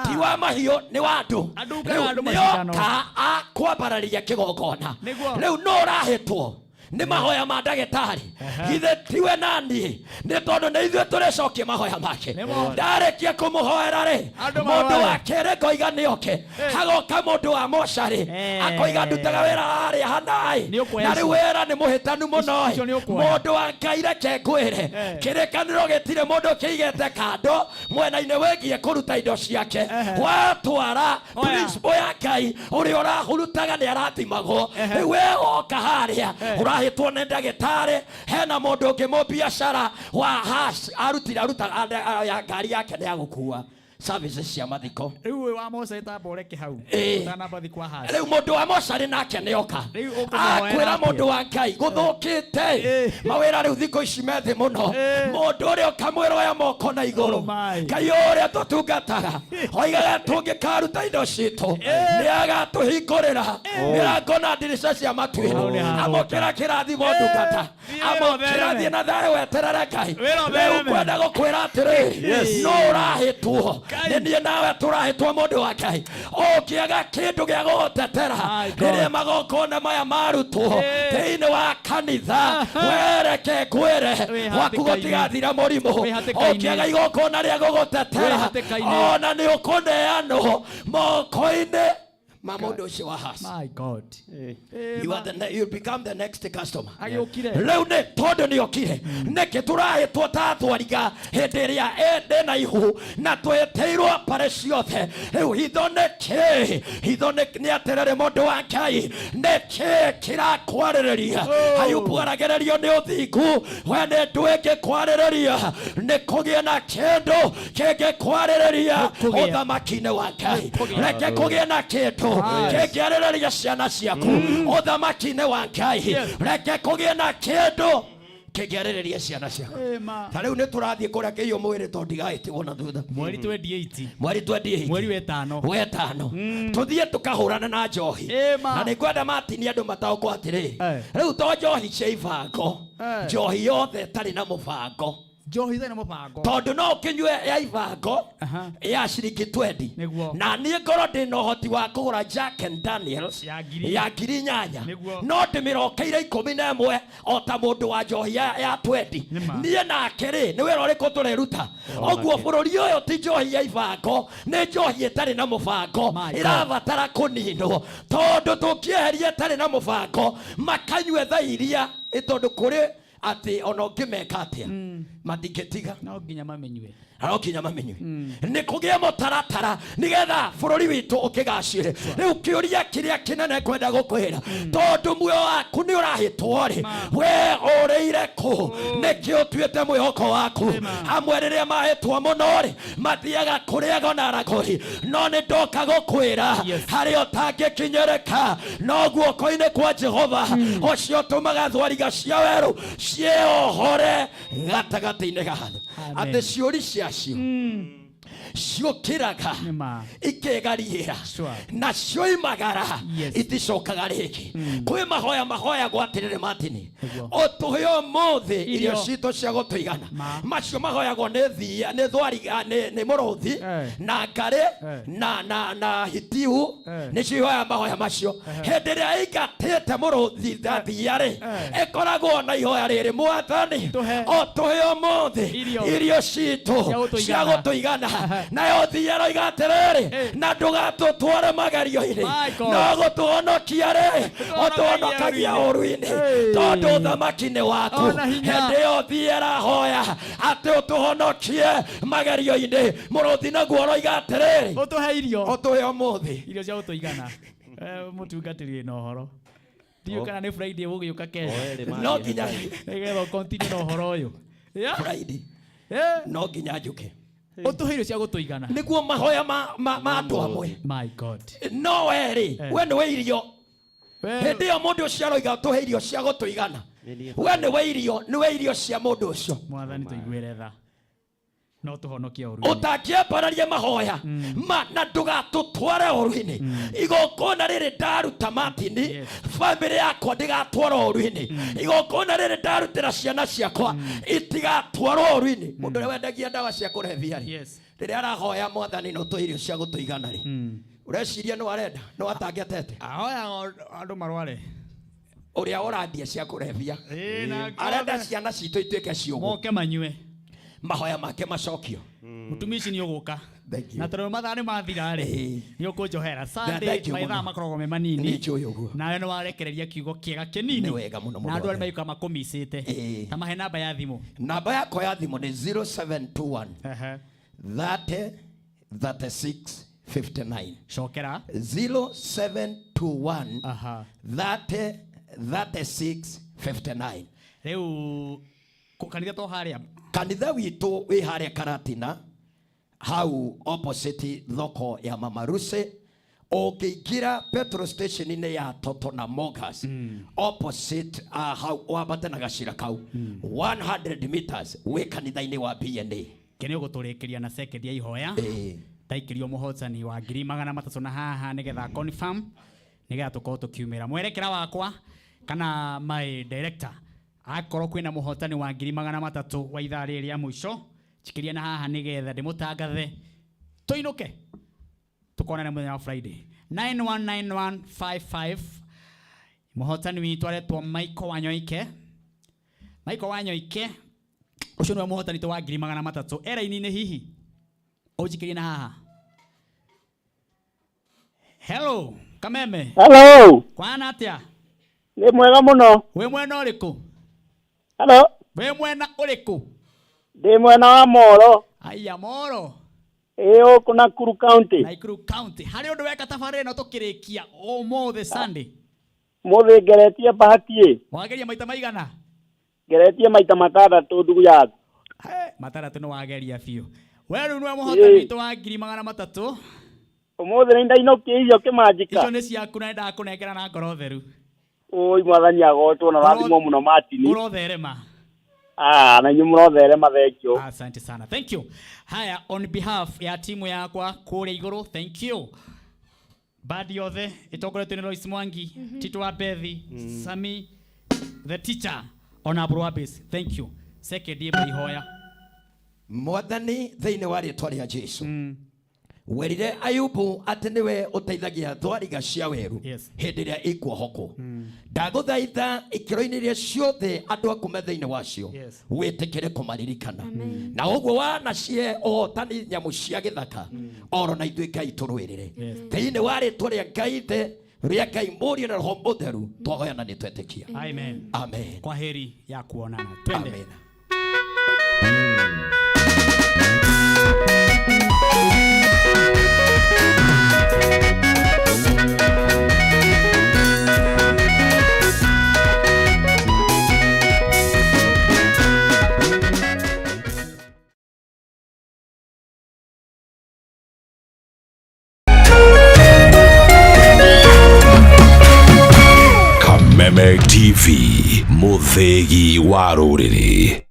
ti wa mahiũ, nĩ wa andũ. Andungaga Rĩu andũ macindano. nĩoka akwambararia kĩgongona. Nĩguo. Rĩu no ũrahĩtwo nĩ mahoya ma ndagĩtarĩ, githĩ tiwe naniĩ? Nĩ tondũ nĩ ithuĩ tũrĩcokia mahoya make. Nĩmo. Ndarĩkia kũmũhoera rĩ, Andũ mũndũ marware. wa kerĩ ngoiga nĩoke. Hagoka mũndũ wa mocarĩ, akoiga ndutaga wĩra harĩa hanaĩ, Nĩ ũkuoya na rĩu icio. wĩra nĩ mũhĩtanu mũno. Icio nĩ ũkuoya. Mũndũ wa Ngai, reke ngwĩre, kĩrĩkanĩro gĩtirĩ mũndũ kĩigĩte kando mwena-inĩ wĩgiĩ kũruta indo ciake. Watwara, principle ya Ngai, ũrĩa ũrahurutaga nĩ arathimagwo. Rĩu we woka harĩa ũrahĩtwo nĩ ndagĩtarĩ, hena mũndũ ũngĩ mũbiacara wa hash arutire arutaga ya ngari yake nĩ ya gũkua services cia mathiko. Rĩu ũyũ wa Mose tamba ũreke hau. Ũtanamba thiĩ kwa hash. Rĩu mũndũ wa mocarĩ nake nĩoka, Rĩu ũkũmũhoera akwĩra, atĩa? Mũndũ wa Ngai, gũthũkĩte mawĩra rĩu thikũ ici methĩ mũno. Mũndũ ũrĩa ũkamwĩra oya moko na igũrũ. Oh my. Ngai ũrĩa tũtungataga oigaga tũngĩkaruta indo citũ nĩ agatũhingũrĩra mĩrango na ndirica cia matu-inĩ. Hau nĩ harũka. Amũkĩra kĩrathimo, ndungata. Thiĩ wĩra Amũkĩra, ũthereme. thiĩ na thayũ, weterere Ngai. Wĩra Rĩu ũthereme. ngwenda gũkwĩra atĩrĩrĩ, no ũrahĩtwo nĩ niĩ nawe tũrahĩtwo. Mũndũ wa Ngai, ũngĩaga kĩndũ gĩa gũgũtetera My God. rĩrĩa magongona maya marutwo thĩinĩ wa kanitha, wereke ngwĩre, Wĩ gwaku hatĩka-inĩ. gũtigathira mũrimũ. Wĩ hatĩka-inĩ. Ũngĩaga igongona rĩa Wĩ gũgũtetera, hatĩka-inĩ. ona nĩ ũkũneanwo moko-inĩ. Ma mũndũ ũcio wa hasi. My God. You are the you become the next customer. Agĩũkire. Rĩu nĩ tondũ nĩ okire nĩkĩ tũrahĩtwo ta thwariga hĩndĩ ĩrĩa ĩndĩ na ihu na twĩtĩirwo mbarĩ ciothe. Rĩu hitho nĩ kĩ? Hitho nĩ atĩrĩrĩ, mũndũ wa Ngai, nĩ kĩ kĩrakwarĩrĩria? Ayubu aragĩrĩrio nĩ ũthingu, we nĩ ndũ ĩngĩkwarĩrĩria? Nĩ kũgĩe na kĩndũ kĩngĩkwarĩrĩria Kũgĩe. ũthamaki-inĩ wa Ngai. Kũgĩe. Reke kũgĩe na kĩndũ kĩngĩarĩrĩria ciana ciaku ũthamaki-inĩ wa Ngai. Reke kũgĩe na kĩndũ kĩngĩarĩrĩria ciana ciaku. Ĩma. Ta rĩu nĩ tũrathiĩ kũrĩa kĩiyũ mwĩrĩ tondũ ndigaĩtigwo na thutha. Mweri 28. Mweri 28. Mweri wetano. Wetano tũthiĩ tũkahũrana na njohi. Ĩma. Na nĩ ngwenda matini andũ mataũkwo atĩrĩ, Eh. rĩu to njohi cia ibango, Eh. njohi yothe ĩtarĩ na mũbango. Njohi itarĩ na mũbango. Tondũ no ũkĩnyue ya ibango ya ciringi 20 Nĩguo. na niĩ ngorwo ndĩ na ũhoti wa kũgũra Jack and Daniels Ya ngiri. ya 8,000, Nĩguo. no ndĩmĩrokeire 11 o ta mũndũ wa njohi ya 20. Nĩma. Niĩ nake rĩ, nĩ wĩra ũrĩkũ tũreruta? Ũguo bũrũri ũyũ ti njohi ya ibango, nĩ njohi ĩtarĩ na mũbango. My God. Ĩrabatara kũninwo, tondũ tũngĩeheria ĩtarĩ na mũbango makanyue tha iria ĩ, tondũ kũrĩ atĩ ona ũngĩmeka atĩa matingĩtiga. No nginya mamenyue. No nginya mamenyue. Nĩ kũgĩe mũtaratara nĩgetha bũrũri witũ ũkĩgacĩre. Rĩu kĩũria kĩrĩa kĩnene ngwenda gũkwĩra, tondũ muoyo waku nĩ ũrahĩtwo rĩ, we ũrĩire kũ? Nĩkĩ ũtuĩte mwĩhoko waku? Amwe rĩrĩa mahĩtwo mũno rĩ, mathiaga kũrĩaga na aragũri, no nĩ ndoka gũkwĩra harĩa ũtangĩkinyĩrĩka no guoko-inĩ kwa Jehova, ũcio ũtũmaga thwariga cia werũ ciĩohore gatagatĩ-inĩ ga thĩ, Amen. atĩ ciũri ciacio ciũkĩraga Nĩma. ikegariĩra Sure. na cioimagara Yes. iticokaga rĩngĩ. Kwĩ mahoya mahoyagwo atĩrĩrĩ, Matini, Nĩguo. ũtũhe ũmũthĩ irio Irio. citũ cia gũtũigana. Ma. Macio mahoyagwo nĩ thia, nĩ thwariga, nĩ mũrũthi Eh. na ngarĩ Eh. na hitiu. Eh. Nĩcio ihoya mahoya macio. Hĩndĩ ĩrĩa ĩingatĩte mũrũthi na thia rĩ, Eh. ĩkoragwo na ihoya rĩrĩ: Mwathani, Tũhe. ũtũhe ũmũthĩ Irio. irio citũ Cia gũtũigana. cia gũtũigana. Nayo thia ĩroiga atĩrĩrĩ, Eh. na ndũgatũtware magerio-inĩ, My God. no gũtũhonokia rĩ, ũtũhonokagia ũru-inĩ, Hey. tondũ ũthamaki nĩ waku. Ona hinya. Hĩndĩ ĩyo thia ĩrahoya atĩ ũtũhonokie magerio-inĩ, mũrũthi naguo ũroiga atĩrĩrĩ, Ũtũhe irio. ũtũhe ũmũthĩ. Irio cia gũtũigana. Mũtungatĩri wĩna ũhoro. Ndiũĩ kana nĩ Friday ũgũgĩũka kesho. O erĩ mathiĩ. No nginya Nĩgetha ũcontinue na ũhoro ũyũ. Yeah. Friday Eh. no nginya njũke. Ũtũhe irio cia gũtũigana. Nĩguo mahoya ma andũ amwe. My God. No we rĩ, Eh. we nĩwe irio. We- Hĩndĩ ĩyo mũndũ ũcio aroiga ũtũhe irio cia gũtũigana, we nĩwe irio, nĩwe irio cia mũndũ ũcio. Mwathani tũiguĩre tha. No tũhonokie ũru-inĩ. Ũtangĩambararia mahoya ma na ndũgatũtware ũru-inĩ, igongona rĩrĩ ndaruta, Matini, Yes. bamĩrĩ yakwa ndĩgatwara ũru-inĩ. Igongona rĩrĩ ndarutĩra ciana ciakwa itigatwarwo ũru-inĩ. Mũndũ ũrĩa wendagia ndawa cia kũrebia rĩ, Yes. rĩrĩa arahoya Mwathani no tũhe irio cia gũtũigana rĩ, ũreciria nĩ arenda no atangĩatete? Ahoyaga andũ marware. Ũrĩa ũrandia cia kũrebia Ĩĩ, na arenda ciana citũ ituĩke ciũgũ. Moke manyue. Mahoya make macokio. Mũtumia ici nĩ ũgũka. Thank you. Na tondũ mathaa nĩ mathira rĩ, Ĩĩ. nĩ ũkũnjohera. Sunday Thank you mathaa mũno. makoragwo me manini. Nĩ njũĩ ũguo. Nawe nĩ warekereria kiugo kĩega kĩnini. Nĩ wega mũno, mũno Na andũ arĩa wa maiguaga makũmicĩte. Ĩĩ. Ta mahe namba ya thimũ. Namba yakwa ya thimũ nĩ 0721 Ehe. 30 36 59. Cokera. 0721 Aha. 30 36 59. Rĩu kanitha to harĩa? Kanitha witũ wĩ harĩa Karatina, hau opposite thoko ya Mama Ruse. Ũngĩingĩra petrol station-inĩ ya Toto na Mogas, opposite hau wambate na gacĩra kau 100 meters, wĩ kanitha-inĩ wa BNA. Kene ũgũtũrĩkĩria na second ya ihoya. Ĩĩ. Ndaikĩrio mũhotani wa 300,000 na haha nĩgetha confirm, nĩgetha tũkorwo tũkiumĩra mwerekera wakwa kana my director. Akorwo kwĩna mũhotani wa 300,000 wa ithaa rĩrĩ rĩa mũico, njikĩria na haha nĩgetha ndĩmũtangathe tũinũke, tũkonane mũthenya wa Friday. 919155, mũhotani witũ aretwo Michael Wanyoike. Michael Wanyoike ũcio nĩwe mũhotani witũ wa 300,000. E raini-inĩ hihi ũnjikĩrie na haha. Hello. Kameme. Hello. Kwana atia? Nĩ mwega mũno. Wĩ mwena ũrĩkũ? Hello. Wĩ mwena ũrĩkũ? Ndĩ mwena wa Moro. Aya Moro. Ĩĩ gũkũ Nakuru County. Nakuru County. Harĩ ũndũ weka tabarĩra ĩno tũkĩrĩkia ũmũthĩ Sunday. Mũthĩ ngeretie bahati ĩ. Wageria maita maigana? Ngeretie maita 6 ndugu yaku. Matandatũ nĩ wageria biũ. We rĩu nĩwe mũhotani witũ wa 300,000. Ũmũthĩ nĩ ndainũkia irio kĩmanjĩka. Icio nĩ ciaku na nĩndakũnengera na ngoro theru. Oi mwathani agocwo na rathimwo mũno Martin. Ũrotherema. Ah, na inyuĩ mũrotherema, thank you. Asante sana. Thank you. Haya, on behalf ya timu yakwa kũrĩa igũrũ, thank you. Bandi yothe ĩtongoretio nĩ Lois Mwangi, Tito wa Bethi, Sami the teacher, ona Brwabis. Thank you. Second ĩmwe ihoya. Mwathani thĩinĩ wa rĩtwa rĩa Jesu werire Ayubu atĩ nĩwe ũteithagia thwariga cia werũ hĩndĩ ĩrĩa ikuohokwo. Ndagũthaitha ikĩro-inĩ iria ciothe andũ aku me thĩinĩ wacio wĩtĩkĩre kũmaririkana na ũguo wanacie ũhotani nyamũ cia gĩthaka oro na ithuĩ Ngai tũrũĩrĩre thĩinĩ wa rĩtwa rĩa Ngai Ithe rĩa Ngai Mũriũ na Roho Mũtheru twahoya na nĩtwetĩkia. Amen. Amen. Kwa heri ya kuonana. Twende. Amen. Kameme TV, mũthĩgi wa rũrĩrĩ.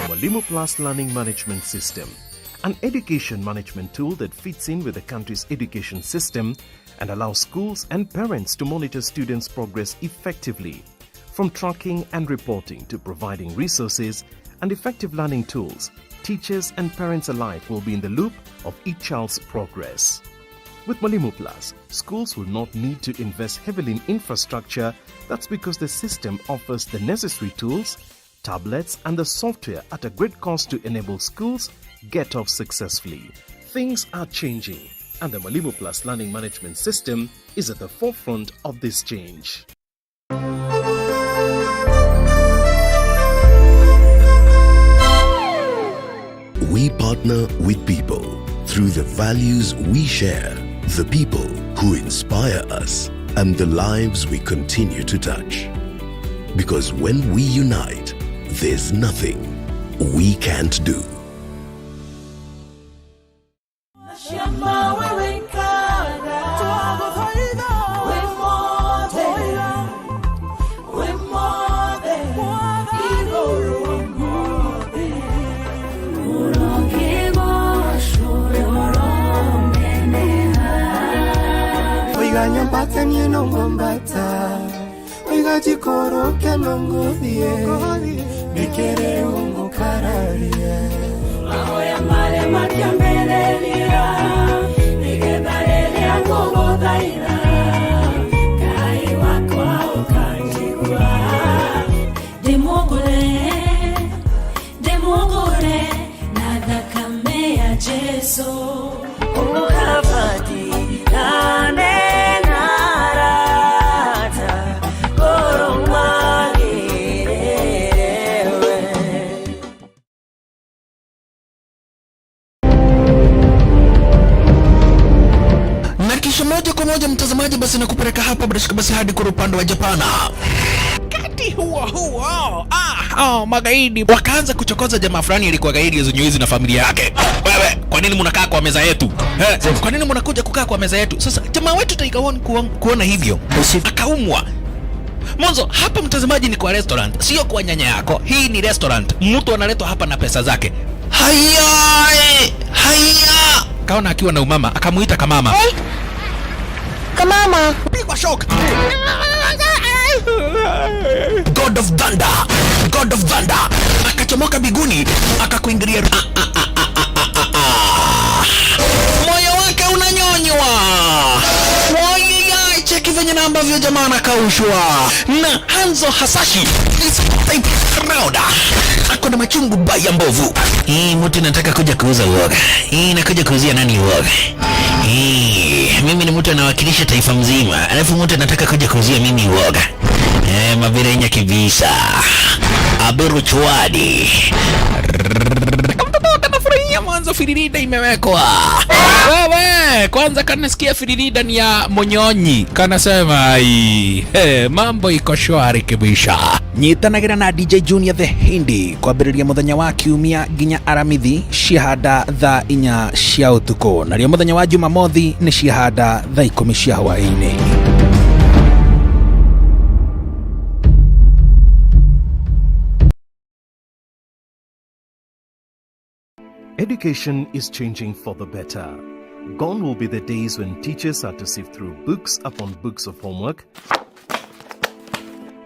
The Mwalimu Plus Learning Management System, an education management tool that fits in with the country's education system and allows schools and parents to monitor students' progress effectively. From tracking and reporting to providing resources and effective learning tools, teachers and parents alike will be in the loop of each child's progress. With Mwalimu Plus, schools will not need to invest heavily in infrastructure. That's because the system offers the necessary tools, tablets, and the software at a great cost to enable schools get off successfully. Things are changing, and the Mwalimu Plus Learning Management System is at the forefront of this change. We partner with people through the values we share, the people who inspire us, and the lives we continue to touch. Because when we unite, there's nothing we can't do. Oiga nyambata niĩ no ngwambata oiga njikũrũke no ngũthiĩ nĩkĩrĩ ũngũkararia Mahoya marĩa makĩambĩrĩria nĩgetha rĩrĩa ngũgũthaitha Ngai wakwa ũkanjigua. Ndĩmũgũre, ndĩmũgũre na thakame ya Jesũ. Ũkabatirane na arata, ngoro magĩrĩrewe. Na kisha moja kwa moja mtazamaji, basi nakupeleka hapa bila shaka basi hadi kwa upande wa Japana. Wakati huo huo, magaidi wakaanza kuchokoza jamaa fulani alikuwa gaidi ya na familia yake. Wewe, kwa nini mnakaa kwa meza yetu? Kwa nini mnakuja kukaa kwa meza yetu? Sasa jamaa wetu Tiger One kuona hivyo akaumwa. Mwanzo hapa mtazamaji ni kwa restaurant, sio kwa nyanya yako. Hii ni restaurant, mtu analetwa hapa na pesa zake. Haya, haya. Kaona akiwa na umama, akamuita kamama. Hey. Kamama. Pigwa shock. God of Thunder, God of Thunder akachomoka biguni akakuingilia. Moyo Ndio jamaa anakaushwa na Hanzo Hasashi. This time round ako na machungu baya mbovu. Hii mtu nataka kuja kuuza uoga. Hii nakuja kuuzia nani uoga? Hii mimi ni mtu anawakilisha taifa mzima, alafu mtu anataka kuja kuuzia mimi uoga. Mabirenya kibisa. Aberu chwadi. Kamtoto kanafurahia mwanzo firirida imewekwa. Wewe kwanza kanasikia firirida ni ya Monyonyi, kanasema ai, hey, mambo iko shwari kibisha. Nyitanagira na DJ Junior the Hindi kwambĩrĩria mũthenya wa kiumia nginya aramithi ciahanda thaa 4 cia ũtukũ, narĩo mũthenya wa Jumamothi nĩ ciahanda thaa 10 cia hwaĩ-inĩ. Education is changing for the better. Gone will be the days when teachers had to sift through books upon books of homework,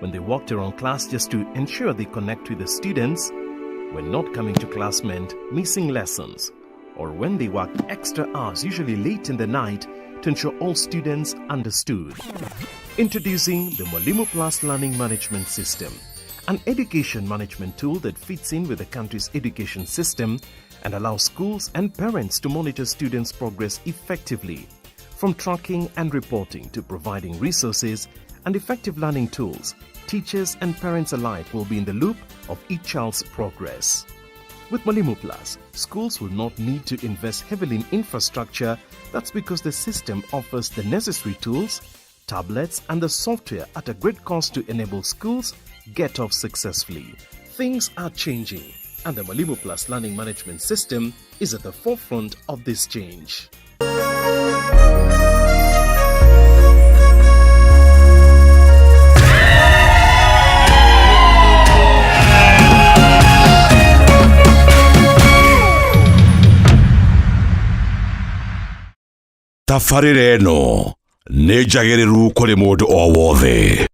when they walked around class just to ensure they connect with the students, when not coming to class meant missing lessons, or when they worked extra hours, usually late in the night, to ensure all students understood. Introducing the Mwalimu Plus Learning Management System, an education management tool that fits in with the country's education system and allows schools and parents to monitor students' progress effectively. From tracking and reporting to providing resources and effective learning tools, teachers and parents alike will be in the loop of each child's progress. With Mwalimu Plus, schools will not need to invest heavily in infrastructure. That's because the system offers the necessary tools, tablets, and the software at a great cost to enable schools get off successfully. Things are changing, and the Mwalimu Plus Learning Management System is at the forefront of this change. Tabarĩra ĩno nĩ njagĩrĩru kũrĩ mũndũ o wothe.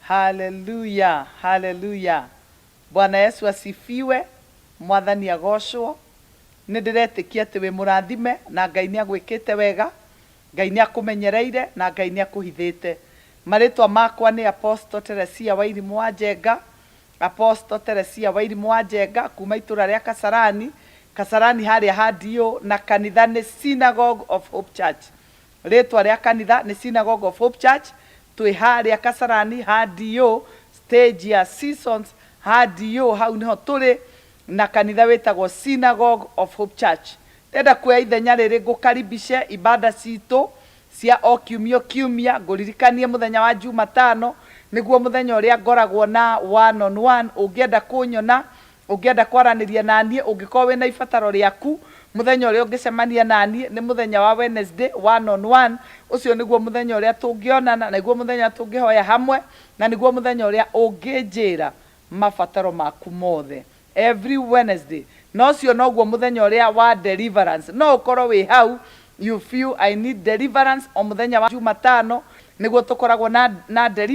Haleluya, haleluya. Bwana Yesu asifiwe, Mwathani agocwo. Nĩ ndĩretĩkia atĩ wĩ mũrathime na Ngai nĩ agwĩkĩte wega, Ngai nĩ akũmenyereire na Ngai nĩ akũhithĩte. Marĩtwa makwa nĩ Apostle Teresia Wairimũ wa Njenga, Apostle Teresia Wairimũ wa Njenga kuma itũra rĩa Kasarani, Kasarani harĩa ha DO, na kanitha nĩ Synagogue of Hope Church. Rĩtwa rĩa kanitha nĩ Synagogue of Hope Church, twĩ harĩa Kasarani ha DO, stage ya Seasons ha DO, hau niho tũrĩ na kanitha wĩtagwo Synagogue of Hope Church. Ndĩrenda kuoya ithenya rĩrĩ ngũkaribishe ibada citũ cia o kiumia kiumia, ngũririkanie mũthenya wa Jumatano nĩguo mũthenya ũrĩa ngoragwo na one on one. Ũngĩenda kũnyona, ũngĩenda kwaranĩria naniĩ, ũngĩkorwo wĩna ibataro rĩaku, mũthenya ũrĩa ũngĩcemania naniĩ nĩ mũthenya wa Wednesday one on one. Ũcio nĩguo mũthenya ũrĩa tũngĩonana, nĩguo mũthenya tũngĩhoya hamwe, na nĩguo mũthenya ũrĩa ũngĩnjĩra mabataro maku mothe every Wednesday. Na ũcio noguo mũthenya ũrĩa wa deliverance. No ũkorwo wĩ hau you feel I need deliverance, o mũthenya wa Jumatano nĩguo tũkoragwo na deliverance.